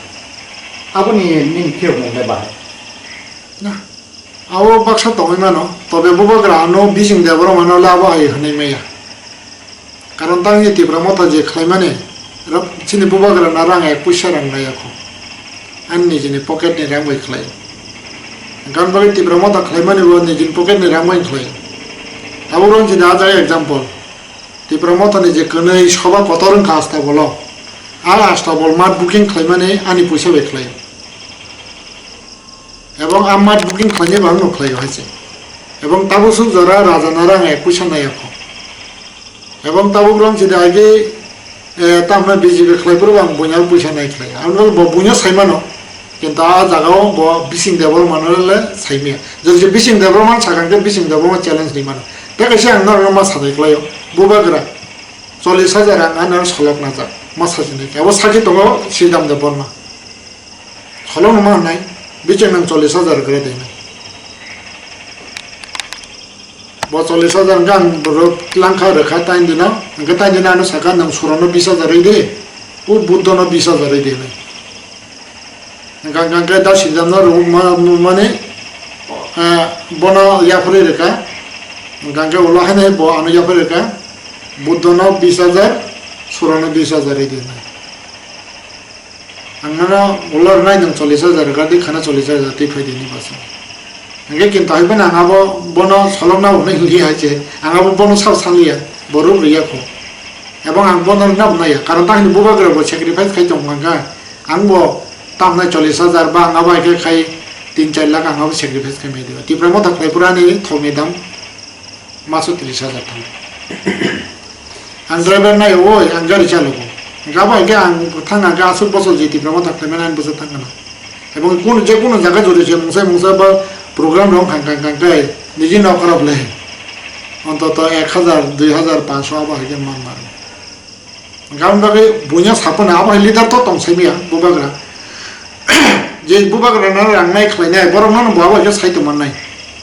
aboni nini phiyokmung le bahai? Na, abo baksa tongwi mano, tobe bubagra ano Bising Debbarma no le abo hai hwnwi maya. Karon tangwi Tipra Motha je khlaimani, rok chini bubagra na rang ek puisa rang nai yakho. Ani nijini pocket ni rang bai khlai. Gan bagwi Tipra Motha khlaimani bo nijini pocket ni rang bai khlai. Abo rong chini ajai example. Tipra Motha ni je kwnwi soba kotor wngkha Astabolo. A Astabol mat booking khlaimani ani puisa bai khlai. Ebong a mat booking khlainai bo ang no khlaio hai se. Ebong tabuk suk jora raja na rang ek puisa nai yakho. Ebong tabuk rong sidi agi, eh, tamna B J P khlai phuru ang buina puisa nai khlai. Ang no bo buina sai mano. Kintu a jaga o bo Bising Debbarma no le sai maya. Jodi je Bising Debbarma sakang khe Bising Debbarma challenge ni mano. Tei kaisa ang norok no ma sadai khlaio. Bubagra. Chollish hajar ang ano solok najak. Ma sajini khe. Abo sakhi tongo Sridhar Debbarma. Solong no ma hwnai, bichwng nang chollish hajar kre de hinwi. Bo chollish hajar hwnkhe ang borok langkha rwkha taini dino, hwnkhe taini dino ano sakha, "Nwng Surono bish hajar rwi di, o Buddhono bish hajar rwi di," hinwi. Hwnkhe ang khe da Sridharno rw-, ma-, mani, eh, bono yapharwi rwkha. Hwnkhe ulo haino bo ano yapharwi rwkha, "Buddhono bish hajar, Surono bish hajar rwi di," hinwi. Ang nono ulo rwnai nwng chollish hajar, gari khana chollish hajar twi phai di hwnwi basa. Hwnkhe kintu hai phano ang abo bono solokna hwnwi hwnli hai se, ang abo bono sao sanliya, bo rwk rwya kho. Ebong ang bono rwna bo naiya, karon ta hwnwi bubagra bo sacrifice khai tong kha, ang bo tamnai chollish hajar ba ang abo hai khe khai tin char lakh ang abo sacrifice khai mai diba. Tipra Motha khlai phuru ani thokni dam maso tris hajar thango. Ang driver nai, oi, ang gari chalogo. Gabo hwnkhe ang thang hwnkhe aswk bosor je Tipra Motha khlaimani ani bwswk thang kana. Ebong kun-, je kunu jaga jodi se mungsa mungsa ba program rok khang khang khang khai niji nok khorok le. Ontoto ek hajar, dui hajar pansho abo hwnkhe man maro. Gabon bagwi buino saphano abo hai leader to tong sai maya, bubagra. Je bubagra no rang nai khlai nai, borok no bo abo hai khe sai tong man nai.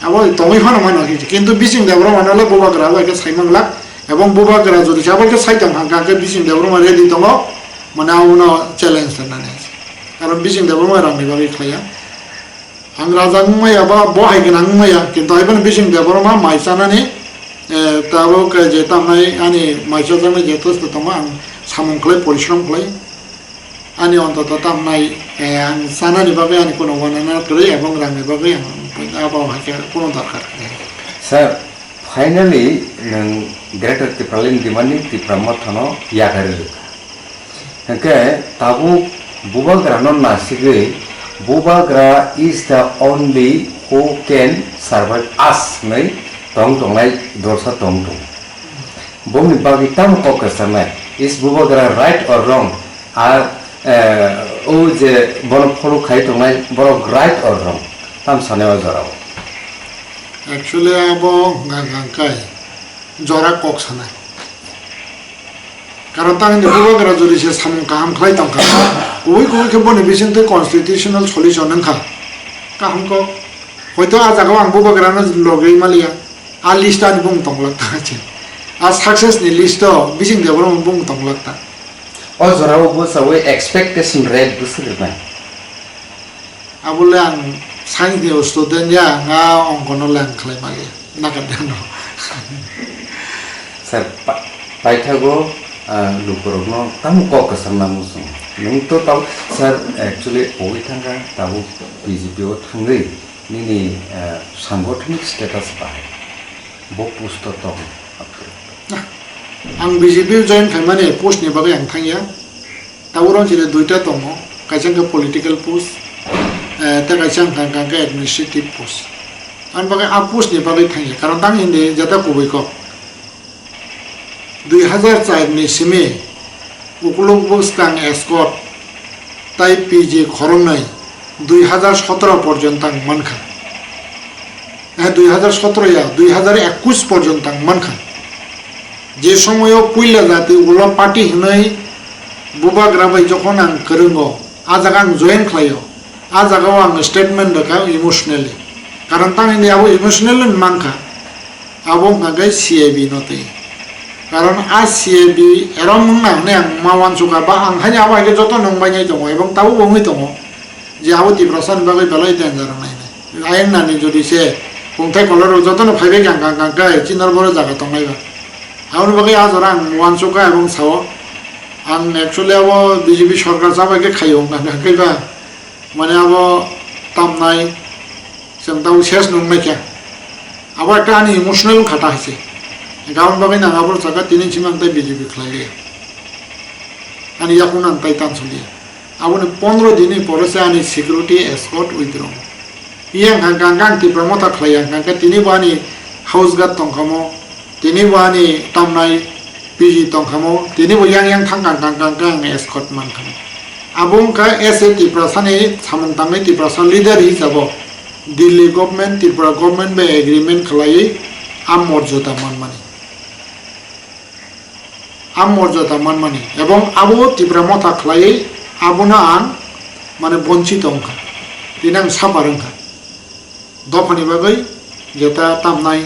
Abo tongwi phano mano khe, kintu bising Debbarma no le bubagra abo hai khe sai man glak, ebong bubagra jodi se abo hai khe sai tong kha, hwnkhe bising Debbarma ready tongo, mane abono challenge rwnani. Karon bising Debbarma rang ni bagwi khlai ya. Ang raja wngmaya ba bo hai gwnang wngmaya, kintu hai phano bising Debbarma mai chanani, eh, tabuk je tamnai ani mai chajaknai je tosto tongo, ang samung khlai, porishrom khlai. Ani ontoto tamnai, eh, ang chanani bagwi ani kuno wanana kwrwi, ebong rangni bagwi ang abo hai khe kuno dorkar kwrwi. Sir, finally, nwng Greater Tipraland Demani Tipra Mothano yakarwi rwkha. Hwnkhe tabuk bubagrano nasigwi, "Bubagra is the only who can survive us," hwnwi tong tongnai dorsa tong tongo. Bongni bagwi tamo kok kwcharnai, is bubagra right or wrong? Ar, eh, o je bono follow khai tongnai borok right or wrong? Tam sanai o jorao. Actually, abo hwnkha hwnkha khe jora kok sanai. Karon tang hwnwi bubagra jodi se samung kaham khlai tong kha. Kubui kubui khe boni bisingtwi constitutional solution wng kha. Kaham kok. Hoito a jagao ang bubagrano logwi maliya. A list ani bung tong lak ta che. A success ni list o bising de borok bung tong lak ta. O jorao bwsao expectation rate bwswk rwnai. Abo le ang science ni student ya, ang a ongko no le ang khlai maliya. Nagadano. Sir, pa-, paithago, ah, lukurokno tamo kok kwcham nang muchung. Nwng to tamo, sir, actually, pogwi thangkha, tabuk B J P o thangwi nini, ah, sangothanik status bahai. Bo post o tong. Ang B J P o join khaimani post ni bagwi ang thangya. Tabuk rong chini duita tongo, kaisa wngkha political post, eh, tei kaisa wngkha, wngkha, wngkha administrative post. Ani bagwi a post ni bagwi thangya, karon tang hindi jata kubui kok. Dui hazar char ni simi ukuluk bwskang escort tai P G khoroknwi dui hazar sotro porjonto ang mankha. Eh, dui hazar sotro ya, dui hazar ekwis porjonto ang mankha. Je somoyo puila jati ulo party hwnwi bubagra bai jokhon ang kwrwngo, a jaga ang join khlaio, a jagao ang statement rwkha emotionally. Karon tamni abo emotional wng mankha, abo wngkha khe C A B no twi. Karon a C A B erom wngna hwnwi ang ma uansukha, ba ang haino abo hai khe joto nwng bai nai tongo, ebong tabukbo wngwi tongo. Je abo Tiprasani bagwi belai danger wngnai hinwi. Ayang nani jodi se kungthai kolor rok jotono phaibai kang kang kang khe chinor boro jaga tongnai ba. Aboni bagwi a jora ang uansukha ebong sao. Ang actually abo B J P sorkar chabai khe khaio wngkha khe ba. Mane abo tamnai chwng tabuk ses nung naikha. Abo ekta ani emotional wngkha ta hai se. Aboni bagwi nang abo saka tini simi ang tai B J P khlai liya. Ani yakung ang tai tan suli. Aboni pondro din ni pore se ani security escort withdraw. Yang hang kang kang Tipra Motha khlai yang kang khe tini bo ani house guard tong kha mo, tini bo ani tamnai P G tong kha mo, tini bo yang yang thang kang kang kang kang escort man kha mo. Abo wng kha as a Tiprasa ni samung tangwi Tiprasa leader hisabo Delhi government, Tripura government bai agreement khlaiwi a morjada manmani. A morjada manmani ebong abo Tipra Motha khlaiwi abono ang mane bonchito wngkha, tini ang suffer wngkha. Dophani bagwi jeta tamnai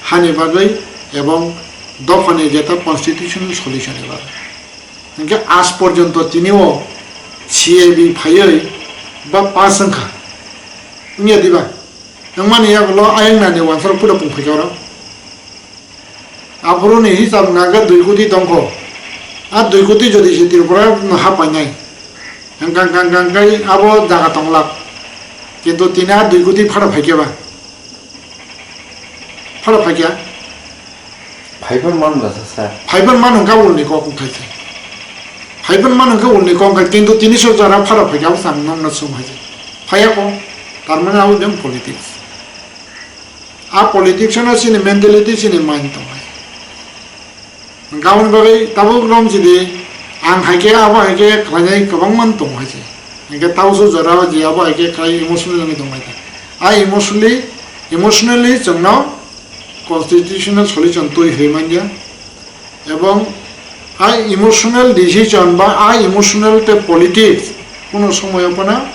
hani bagwi ebong dophani jeta constitutional solution ni bagwi. Hinkhe aaj porjonto tini o C A B phaiwi ba pass wngkha. Wngya diba? Wngmani yagulo ayang nani wansaro puila pung phaikha oro. Aphuru ni hisab naga dui koti tongkho. A dui koti jodi se Tripura no ha painai. Hwnkha, hwnkha, hwnkha, hwnkha, abo jaga tonglak. Kintu tini a dui koti phara phaikhe ba. Phara phaikha. Phaiphar man ba sa, sir. Phaiphar man hwnkha ulni kok wngkha khe. Phaiphar man hwnkha ulni kok wngkha, kintu tini so jora phara phaikha, abo chwng nokna sum hai. Phaiya ko, tar mane abo jeng politics. A politics no chini mentality chini mind tongnai. Gaboni bagwi tabuk romsidi, ang hai khe abo hai khe khlainai kwbangma tongo hai se. Hinkhe tabuk so jora o je abo hai khe khlai emotional wngwi tongbai ta. A emotionally, emotionally chwngno constitutional solution twi hwi manya. Ebong a emotional decision ba a emotional tei politics kuno somoyo phano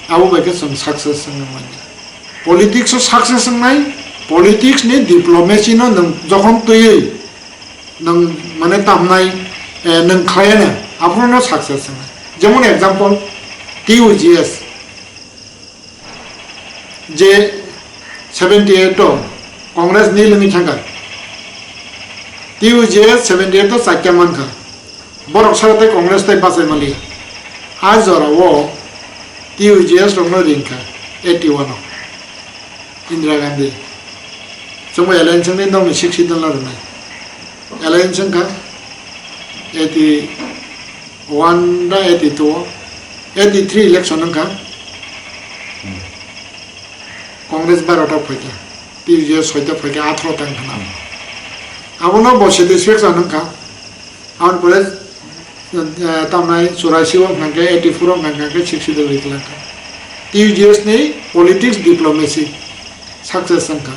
abo bai khe chwng success wngwi manya. Politics o success wngnai, politics ni diplomacy no nwng jokhon twiwi nwng mane tamnai, eh, nwng khlaiya na, aphuru no success wngnai. Jemon example, T U G S, je seventy eight o Congress nil wngwi thangkha, T U G S seventy eight o chakya mankha. Borok sara tei Congress tei bachai maliya. A jora o T U G S rokno ringkha eighty one o. Indira Gandhi. Chwngbo alliance wngwi nokni sixth schedule no rwnai. Alliance wngkha eighty one da eighty two o. Eighty three election wngkha. Congress barota phaikha. T U G S soita phaikha, atharo tang khana. Abono bo satisfaction wngkha. Aboni pore, eh, tamnai churashi o hwnkha khe, eighty four o hwnkha khe, sixty degrees langkha. T U G S ni politics diplomacy success wngkha.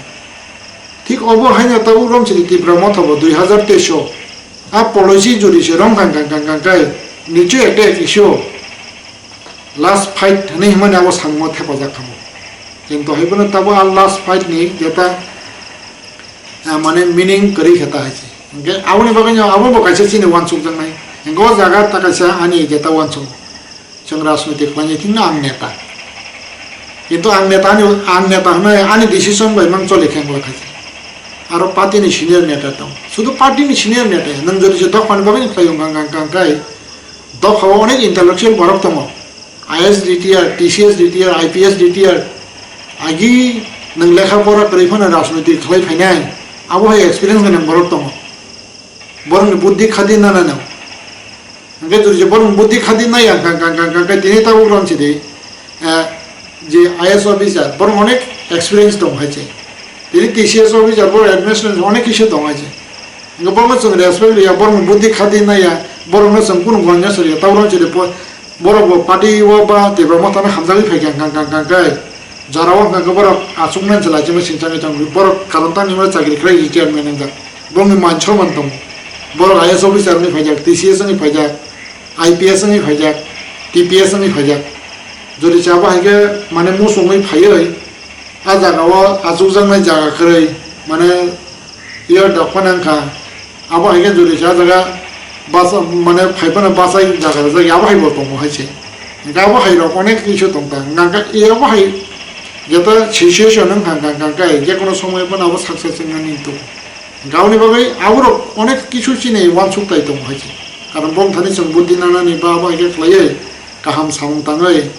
Thik obo haino tabuk romchini Tipra motha bo dui hazar teis o a policy jodi se rong kang kang kang kang kai nichoi ekta ek issue o last fight hinwi himani abo samung o thepajak kha mo. Kintu hai bono tabuk a last fight ni jeta, ah, mane meaning kwrwi khe ta hai se. Hinkhe aboni bagwi no abo bo kaisa chini uansuk jaknai. Hinkhe o jaga ta kaisa ani jeta uansuk. Chwng rajniti khlainai thikno ang neta. Kintu ang neta ni, ang neta hwnwi ani decision bai mang choli khe wngla khaisa. Aro party ni senior neta tong. Sudu party ni senior neta ya. Nwng jodi se dophani bagwi khlai wng kang kang kang kai. Dopha o onek intellectual borok tongo. I A S retired, T C S retired, I P S retired. Agi nwng lekha pora kwrwi phano rajniti khlai phainai. Abo hai experience gwnang borok tongo. Borokni buddhi khadi nana nang. Hingke jodi je borok buddhi khadi nai ang kang kang kang kang khe tini tabuk rom sidi, eh, je I A S officer borok onek experience tong hai se. Tini T C S officer borok administration onek kisa tong hai se. Hingke borokno chwng respect riya, borokni buddhi khadi naiya, borokno chwng kunu gonna sariya, tabuk rom sidi bo-, borok bo party o ba Tipra Motha no hamjagwi phai kha kang kang kang khe. Jora o hwnkha khe borok achuk nang se lai chini singchangwi tong borok karon tangni ma chakri khlai retirement wngjak. Borokni man soman tongo. Borok I A S officer wngwi phaijak, T C S wngwi phaijak, I P S wngwi phaijak, T P S wngwi phaijak. Jodi chaba hai khe mane muchungwi phaiwi a jaga o achukjaknai jaga kwrwi mane Iyo dokma nang kha, abo hai khe jodi sa jaga basa, mane phai phano bachai jaga rwjak ya, abo hai bo tongo hai se. Hingkhe abo hai rok onek kisu tong ta, hingkha khe abo hai jeta situation wng kha, hingkha khe je kono somoy phano abo success wng nani tongo. Hingkhe aboni bagwi abo rok onek kisu chini uansuk tai tongo hai se. Karon bong thani chwng buddhi nanani ba abo hai khe khlaiwi kaham samung tangwi,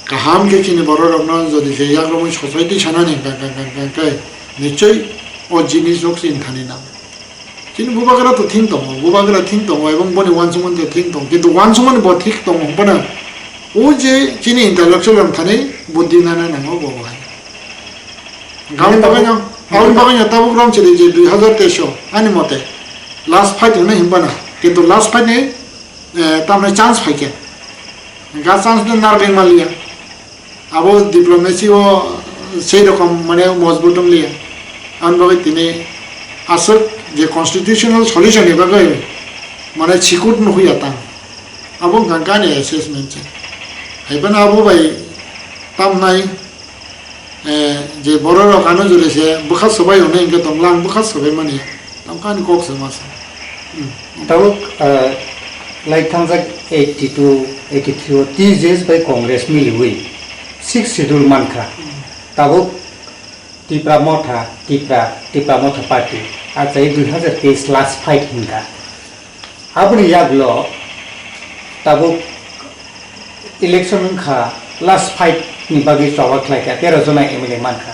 kaham khe chini borok rokno jodi se yakromwi society sanani hingkha, hingkha, hingkha, hingkha khe nichoi o jinis rok chini thani nang. Chini bubagra to thik tongo, bubagra thik tongo, ebong boni uansukmani to thik tongo, kintu uansukmani bo thik tongo, hwnphano o je chini intellectual rok thani buddhi nana nango bo bo hai. Aboni bagwino, aboni bagwino tabuk rong chili je dui hazar teis o, ani mote, last fight hwnwi hwnphano, kintu last fight ni, eh, tamni chance phaikhe, ga chance no narwgwi manliya. Abo diplomacy o sei rokom mane mojbut wng liya. Aboni bagwi tini aswk je constitutional solution ni bagwi mane sikut nuhuya tang. Abo wngkha ani assessment se. Hai phano abo bai tamnai, eh, je borok rok ano juri se bwkha swbai hwnwi hwnkhe tongla ang bwkha swbai mani. Tamo ani kok se ma sa. Hmm. Tabuk, ah, lai thangjak eighty two, eighty three o T J S bai Congress miliwi six schedule mankha. Hmm. Tabuk Tipra Motha, Tipra, Tipra Motha Party, achai dui hazar teis last fight hinkha. Aboni yaglo tabuk Election wngkha, last fight ni bagwi choba khlaikha, tero jona M L A mankha.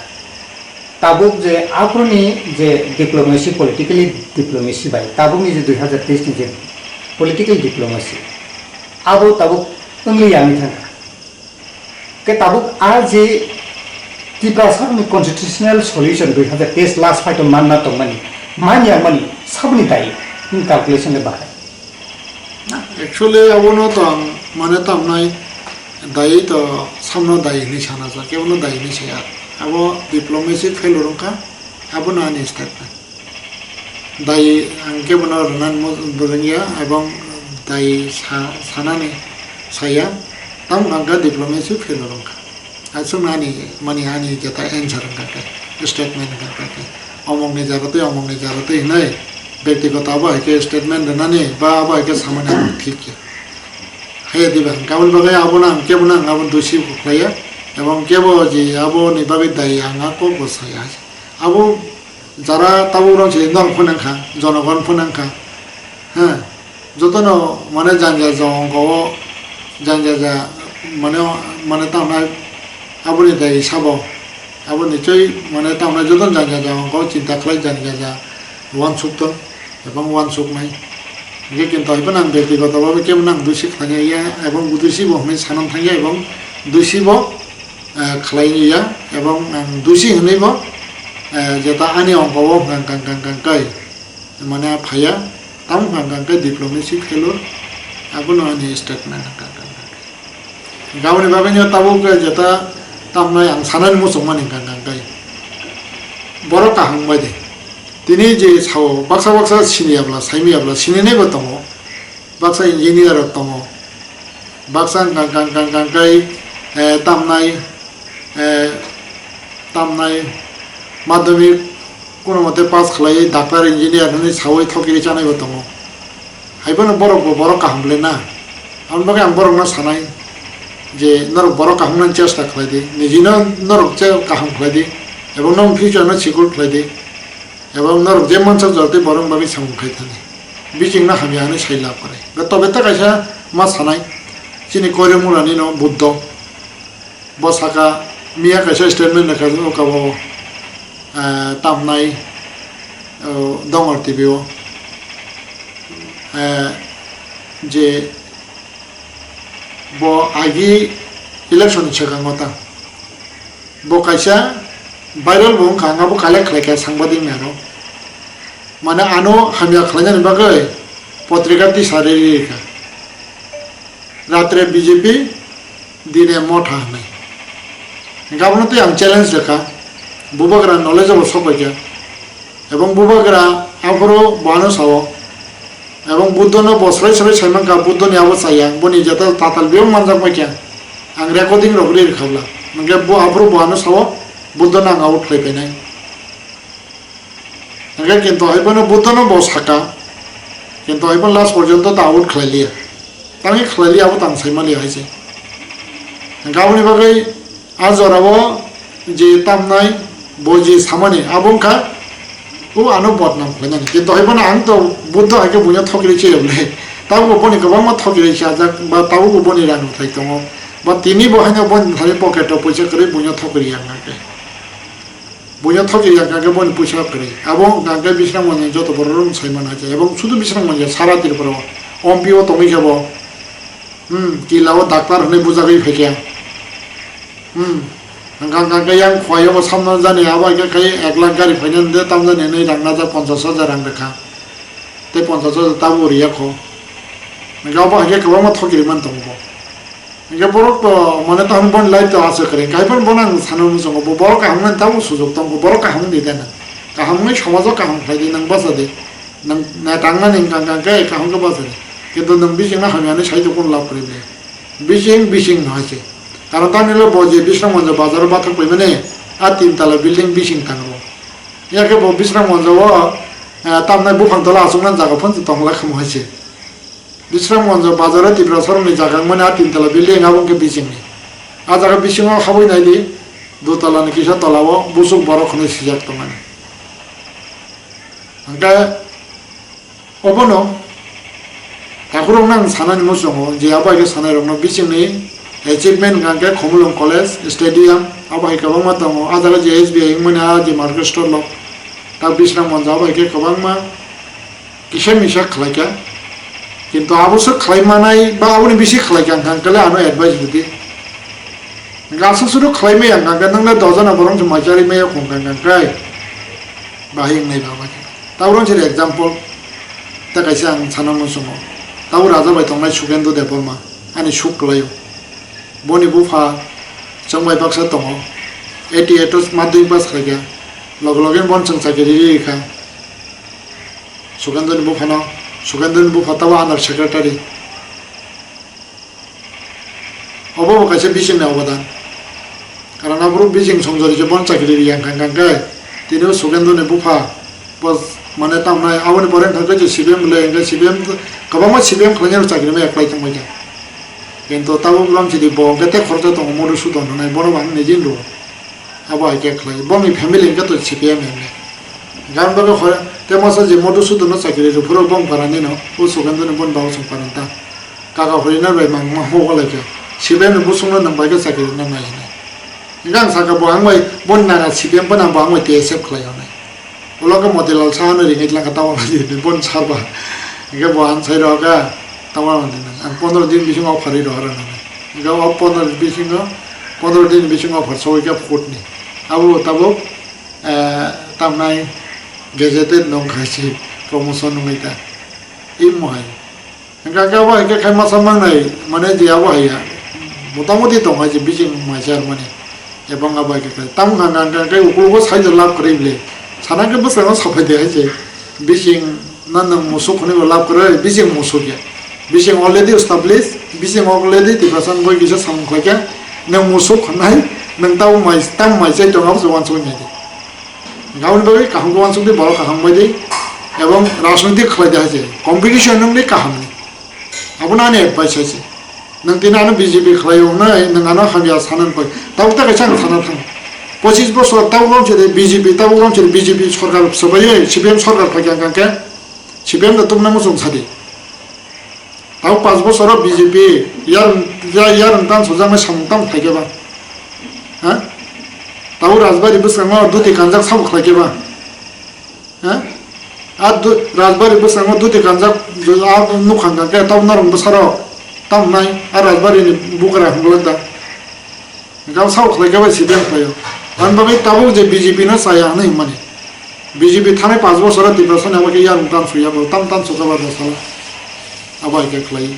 Tabuk je aphuruni je diplomacy, politically diplomacy bai tabukni je dui hazar teis ni je political diplomacy, abo tabuk wngli yangwi thangkha. Ke tabuk a je Tiprasarokni constitutional solution dui hazar teis last fight o manna tongmani, manya mani saboni dai ni calculation le bahai. Actually, abono to ang mane tamnai dai to samno dai hinwi sana sa, kebono dai hinwi saya. Abo diplomacy failure wngkha, abono ani statement. Dai ang kebono rwna mo-, bwrwngya, ebong dai sa-, sanani saya, tamo hwnka diplomacy failure wngkha. Aswkno ani, mani ani jeta answer wngkha khe, statement wngkha khe, omokni jaga twi, omokni jaga twi hinwi, byaktigoto abo hai khe statement rwnani ba abo hai khe samani ang thik ya. Haiya diba, hwnka aboni bagwi abono ang kebono ang abo dusi bo khlaiya, ebong kebo je aboni bagwi dai ang a kok bo saya. Abo jara tabuk rang se norok phano wngkha, jonogon phano wngkha, ha, jotono mane janja ja ongko o, janja ja mane, mane tamo aboni dai sabo, abo nichoi mane tamo jotono janja ja ongko o chinta khlai janja ja uansuk tong, ebong uansuk nai. Hingke kintu hai phano ang byaktigoto bhabe kebo nang dusi khlaina ya, ebong dusi bo hwnwi sanam thangya, ebong dusi bo eh, khlai ya, ebong ang dusi hwnwi bo, eh, jeta ani ongko o hwnkha kang kang kang kai, mane phaiya, tamo hwnkha kang kai diplomacy failure, abono ani statement hwnkha kang kang kai. Gaboni bagwi no tabuk jeta tamnai ang sanani muchungmani hwnkha kang kai. Borok kaham bai de. Tini je sao baksa baksa siniya bwla, saimiya bwla, sininai bo tongo. Baksa engineer rok tongo, baksa wngkang kang kang kang kai, eh, tamnai, eh, tamnai madhyamik kuno mote pass khlaiwi doctor engineer hwnwi sawi thokiri chanai bo tongo. Hai phano borok bo borok kaham le na. Aboni bagwi ang borok no sanai je norok borok kaham nani chesta khlai di, niji no norok che kaham khlai di, ebong nong future no secure khlai di. Ebong norok je mansa jora tei borok bagwi samung khai thani. Bising no hamya hwnwi sai lab kwrwi. Be tobe ta kaisa ma sanai. Chini Koiremura ni no Buddho. Bo saka miya kaisa statement rwkha o kabo, eh, tamnai, o, Dongor T V o. Eh, je bo agi election ni swkango ta. Bo kaisa viral bo wngkha, ang abo collect khlai kha sangbadik ni aro. Mane ano hamya khlainani bagwi potrika tisa riri rikha. Ratre B J P, dine Motha hwnwi. Hingkhe abono tei ang challenge rikha. Bubagra knowledge bo sok bai kha. Ebong bubagra aphuru bo ano sao, ebong Buddhono bo srai srai sai mankha, Buddhoni abo chaya, boni jeta tatal biyong manjak bai kha. Ang recording rok ri rwkha bwla. Hingkhe bo aphuru bo ano sao, Buddhono ang out khlai painai. Hingkhe kintu hai phano Buddhono bo saka, kintu hai phano last porjonto ta out khlai liya. Tangwi khlai liya abo tang sai maliya hai se. Hingkhe aboni bagwi a jorao je tamnai bo je samani abo wngkha o ano bodnam khlainani. Kintu hai phano ang to Buddho hai khe buino thokri cheyok le. Tabukbo boni kwbangma thokri chajak ba tabukbo boni rang rwthai tongo. Ba tini bo haino boni thani pocket o puisa kwrwi buino thokri yang khe. Buino thokri yang khe boni puisa kwrwi. Abo wngkha khe Bisramganj ni joto borok rok sai mano hai khe. Ebong sudu Bisramganj ya sara Tripura o. Ompi o tongwi khe bo. Hmm, kila o daktar hwnwi bujagwi phai khe. Hmm. Hwnkha hwnkha khe yang khwai o bo samno jani abo hai khe khai ek lakh gari phainani de tam jani nai rang najak ponchash hajar rang rwkha. Tei ponchash hajar tabuk riya kho. Hwnkhe abo hai khe kwbangma thokiri man tongo bo. Hingke borok to mane tamo boni life to aswk kwrwi, hingke hai phano bono ang sana muchungo, bo borok kaham nani tabuk sujok tongo, borok kaham wngdi de nang, kaham wngwi somajo kaham khlai di, nang bacha di, nang naitangnani wngkha khe kaham khe bacha di, kintu nang bisingno hamya hinwi sai tongphuru lab kwrwi ble, bising bising no hai se, karon tamni lo bo je Bisramganj bazar o bathak paimani a tin tala building bising tangro, yakhe bo Bisramganj o, eh, tamnai buphang tola achuknani jaga phano tongla khamu hai se. Bisramganj bazar o Tiprasarokni jaga wngmani a tin tala building abo wngkha bisingni. A jaga bisingo habwi naidi, dutala ni kisa tola o busuk borok hwnwi swijak tongmani. Hwnkhe obono takhurokno ang sanani muchungo je abo hai khe sanairokno bisingni Achievement hwnkha khe Khumulwng College, Stadium, abo hai kwbangma tongo. A jaga je S B I wngmani a je market store lo, ta Bisramganj abo hai khe kwbangma kisa misa khlaikha. Kintu abo se khlai manai ba aboni bisi khlaikha hwnkha khe le ano advice rwdi. Hwnkhe aswk suru khlai maya hwnkha khe nwng le dojono borok se mai charwi maya khungkha hwnkha khe bahai wngnai ba bai. Tabuk se example ta kaisa ang sana muchungo. Tabuk raja bai tongnai Sukendu Debbarma. Ani suk kwlaio. Boni bupha chwng bai baksa tongo. Eighty eight o madhyamik pass khlaikha. Loge loge bono chwng chakiri ri rikha. Sukendoni buphano, Sukendoni bupha tabo under secretary. Obo bo kaisa bisingni obodan. Karon aphuru bising songjori je bono chakiri riya hwnkha hwnkha khe, tini o Sukendoni bupha, bo mane tamnai aboni pore hwnkha khe je C P M le, hwnkhe C P M kwbangma C P M khlainai rok chakiri mai apply tongbaikha. Kintu tabuk Ramchidi bo hwnkhe tei khoroksa tongo Madhusudan hwnwi, bono bo ang nijin rwo. Abo hai khe khlai, bongni family hwnkhe to C P M M le. Hwnkhe ang bagwi hoi, tei masa je Madhusudan no chakiri rw phuru bong parani no, o Sukendoni boni babo chwng paranta. Kaka hori na bai mang ma ho lai khe. C P M ni busung no nang bai khe chakiri na nai hinwi. Hwnkhe ang sakha bo ang bai boni nana C P M phano bo ang bai T S F khlai hwnwi. Ulo khe Motilal Saha no ringwi tlang kha tamo di bon sar ba. Hwnkhe bo ang sai rw kha tamo di nang. Ang pondro din bising o pharwi rw rw nang. Hwnkhe o pondro din bising o, pondro din bising o phar soi kha food ni. Abo tabuk, eh, tamnai gazetted nong kha si promotion wngwi ta. Imo hai. Hwnkha khe abo hai khe khai masa mangnai, mane je abo hai ya. Motamoti tong hai je bising mai char mani. Ebong abo hai khe khai. Tamo hwnkha hwnkha khe ukulgo side o lab kwrwi bwle. Sana khe bwskango saphai de hai je. Bising na nwng musuk hwnwi bo lab kwrwi, bising musuk ya. Bising already established, bising already Tiprasa ni boi kisa samung khlai khe, nwng musuk hwnai, nwng tamo mai, tamo mai chai tong abo se uansuk nai di. Aboni bagwi kaham khe uansuk di, borok kaham bai di. Ebong rajniti khlai di hai je. Competition wng di kaham ni. Abono ani advice hai se. Nwng tini ano B J P khlai o hwnwi, nwng ano hamya sana koi. Tabuk ta kaisa ang sana thang. Pochis bosor tabuk rok je B J P, tabuk rok je B J P sorkar swbai, C P M sorkar phai kha khe, C P M no tubuna muchung sadi. Tabuk panch bosor o B J P, yar, ya-, yarwng tan sojak nai samung tamo khlai khe ba? Ha? Tabuk Rajbari bwskango duti kanjak sabo khlai khe ba? Ha? A du-, Rajbari bwskango duti kanjak, a nukha hwnkha khe tabuk norok bwsarok tamo nai a Rajbari ni bukra hwnglak da. Hwnkhe abo sabo khlai khe bai C P M khlaio. Ani bagwi tabuk je B J P no chaya hwnwi hwnmani. B J P thanai panch bosor o Tiprasa ni abo khe yarwng tan suya bo, tam tan suka ba da sala. Abo hai khe khlai.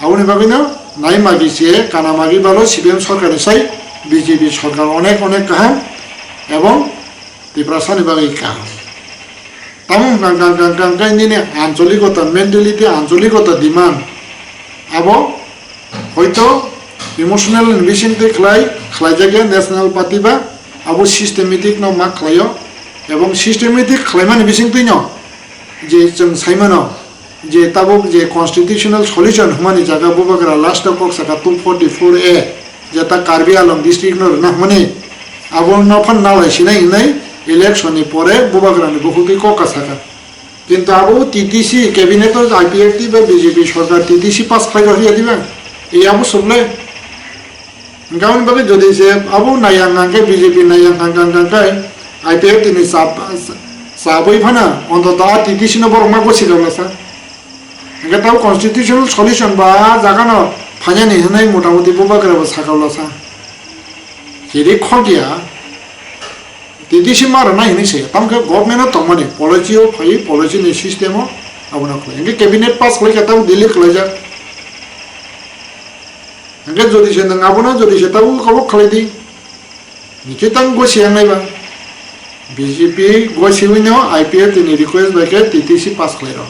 Aboni bagwino nai magi se kana magi balo C P M sorkar ni sai B J P sorkar onek onek kaham ebong Tiprasa ni bagwi kaham. Tamo hwnkha hwnkha hwnkha hwnkha nini ancholikota mentality, ancholikota demand abo hoito emotional ni bisingtwi khlai khlaijakya national party ba abo systematic no ma khlaio ebong systematic khlaimani bisingtwi no je chwng saimano je tabuk je constitutional solution hwnmani jaga bubagra last o kok saka two forty four A jeta Karbi Anglong district no rwna hwnmani abo no phan nalai sinai hinwi election ni pore bubagra ni bukhuk twi kok ka saka. Kintu abo T T C cabinet o I P F T ba B J P sorkar T T C pass khlai rw ya diba? Ei abo suble. Hwnkhe aboni bagwi jodi se abo nai ang hwnkhe B J P nai ang hwnkhe hwnkhe I P F T ni chap-, chabwi phano ontoto a T T C no borok ma gosi rwla sa. Hwnkhe tabo constitutional solution ba a jaga no phainani hwnwi motamoti bubagra bo saka rwla sa. Chiri khokya T T C ma rwnai hinwi se, tamo khe government o tongmani policy o phai, policy ni system o abono khlai. Hwnkhe cabinet pass khlai khe tabo delete khlaijak. Hwnkhe jodi se nwng abono jodi se tabuk abo khlai di. Nikhe tang gosi yang nai ba. B J P gosi wino I P F T ni request bai khe T T C pass khlai rw.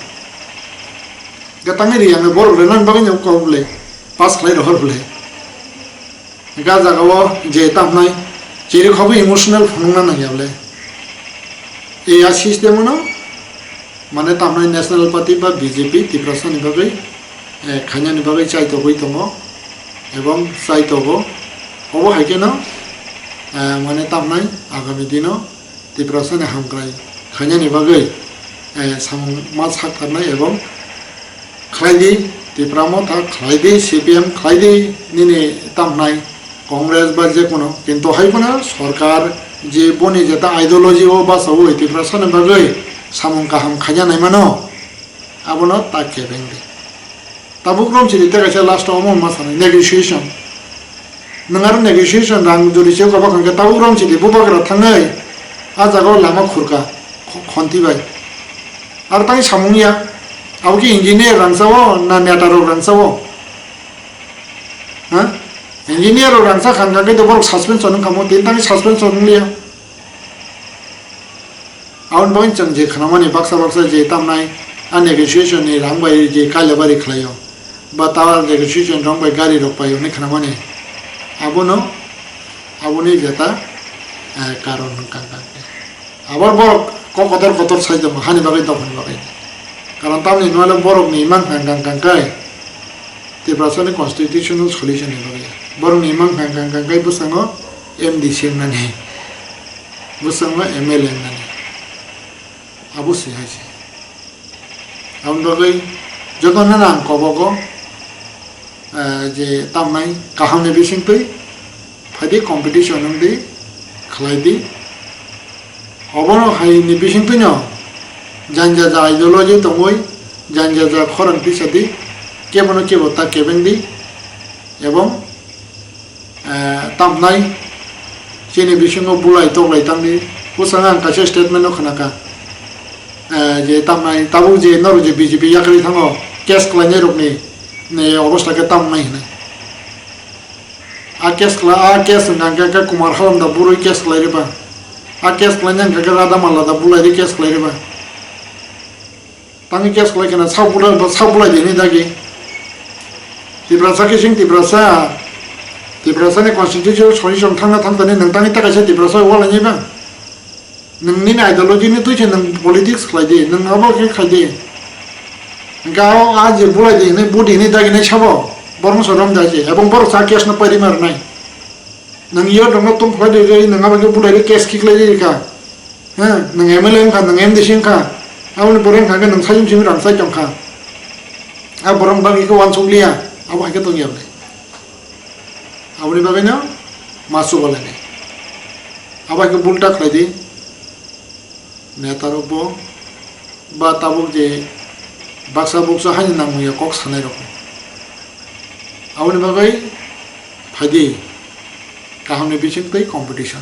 Hwnkhe tangwi ri yang borok rwnani bagwi no kok le pass khlai rw hor le. Hwnkhe ah jaga o je tamo nai chiri kho bo emotional phunukna nangya le. E a system no mane tamnai National Party ba B J P Tiprasa ni bagwi, eh, khainani bagwi chaitogwi tongo ebong chaitogo. Obo hai kheno, eh, mane tamnai agami dino Tiprasa ni hamkrai khainani bagwi, eh, samung ma sak tarnai ebong khlai di. Tipra Motha khlai di, C P M khlai di, nini tamnai Congress ba je kono, kintu hai phano sorkar je boni jeta ideology o bachaui Tiprasani bagwi samung kaham khaina naimano, abono ta kebeng di. Tabuk romchidi tei kaisa last o omo ma sanai negotiation. Nwng aro negotiation rang jodi se kobak hwnkhe tabuk romchidi bubagra thangwi a jagao lama khurka kho-, khonti bai. Aro tang samung ya, abo khe engineer rangsa o na neta rok rangsa o? Ha? Engineer rok rangsa khan kha khe to borok suspension wngkha mo, tini tang suspension wngliya. Aboni bagwi chwng je khnamani baksa baksa je tamnai a negotiation ni rang bai je kailabari khlaio, ba ta negotiation rang bai gari rok paio hinwi khnamani, abono, aboni jeta, eh, karon hwnkha hwnkha khe. Abo borok kok kotor kotor sai tongo hani bagwi dophani bagwi. Karon tamni nwle borokni imang hwnkha hwnkha khe Tiprasani constitutional solution ni bagwi. Borokni imang hwnkha hwnkha khe bwskango M D C wngnani. Bwskango M L A wngnani. Abo se hai se. Aboni bagwi jotono ang kobogo, eh, je tamnai kahamni bisingtwi phaidi competition wngdi khlaidi. Obono haini bisingtwino janja ja ideology tongwi janja ja khorang tisadi kebono kebo ta kebengdi ebong eh, tamnai chini bisingo bulai toklai tangdi. Bwskango ang kaisa statement no khnakha, eh, je tamnai tabuk je norok je B J P yakarwi thango case khlainai rokni, ni obostha khe tamnai hinwi. A case khla-, a case hwnkha khe, khe Kumar Halam da burui case khlai riba. A case khlainai hwnkha khe Radha Mala da bulai ri case khlai riba. Tangwi case khlai kheno sak bulai, sak bulai di hinwi dagi. Tiprasa khe chwng Tiprasa, Tiprasa ni constitution solution thangna thangtani nwng tangwi ta kaisa Tiprasa walainai bang. Nwng nini ideology ni twi se nwng politics khlai di, nwng abo khe khai di. Hwnkhe o a je bulai di hinwi budi hinwi dagi nai sabo, borok no se rom dagi, ebong borok sa case no pairi ma rwnai. Nwng yo rokno tong phai de rei, nwng abo khe bulai rei case khiklai rei kha. Ha, nwng M L A wngkha, nwng M D C wngkha. Aboni borok wngkha khe nwng sajung simi rang chai tongkha. A borok bagwi khe uansuk liya, abo hai khe tong ya ble. Aboni bagwi no ma chubalai nai. Abo hai khe bulta khlai di. Netarokbo ba tabuk je baksa buksa haino nangmungya kok sanairokbo. Aboni bagwi phaidi kahamni bisingtwi competition.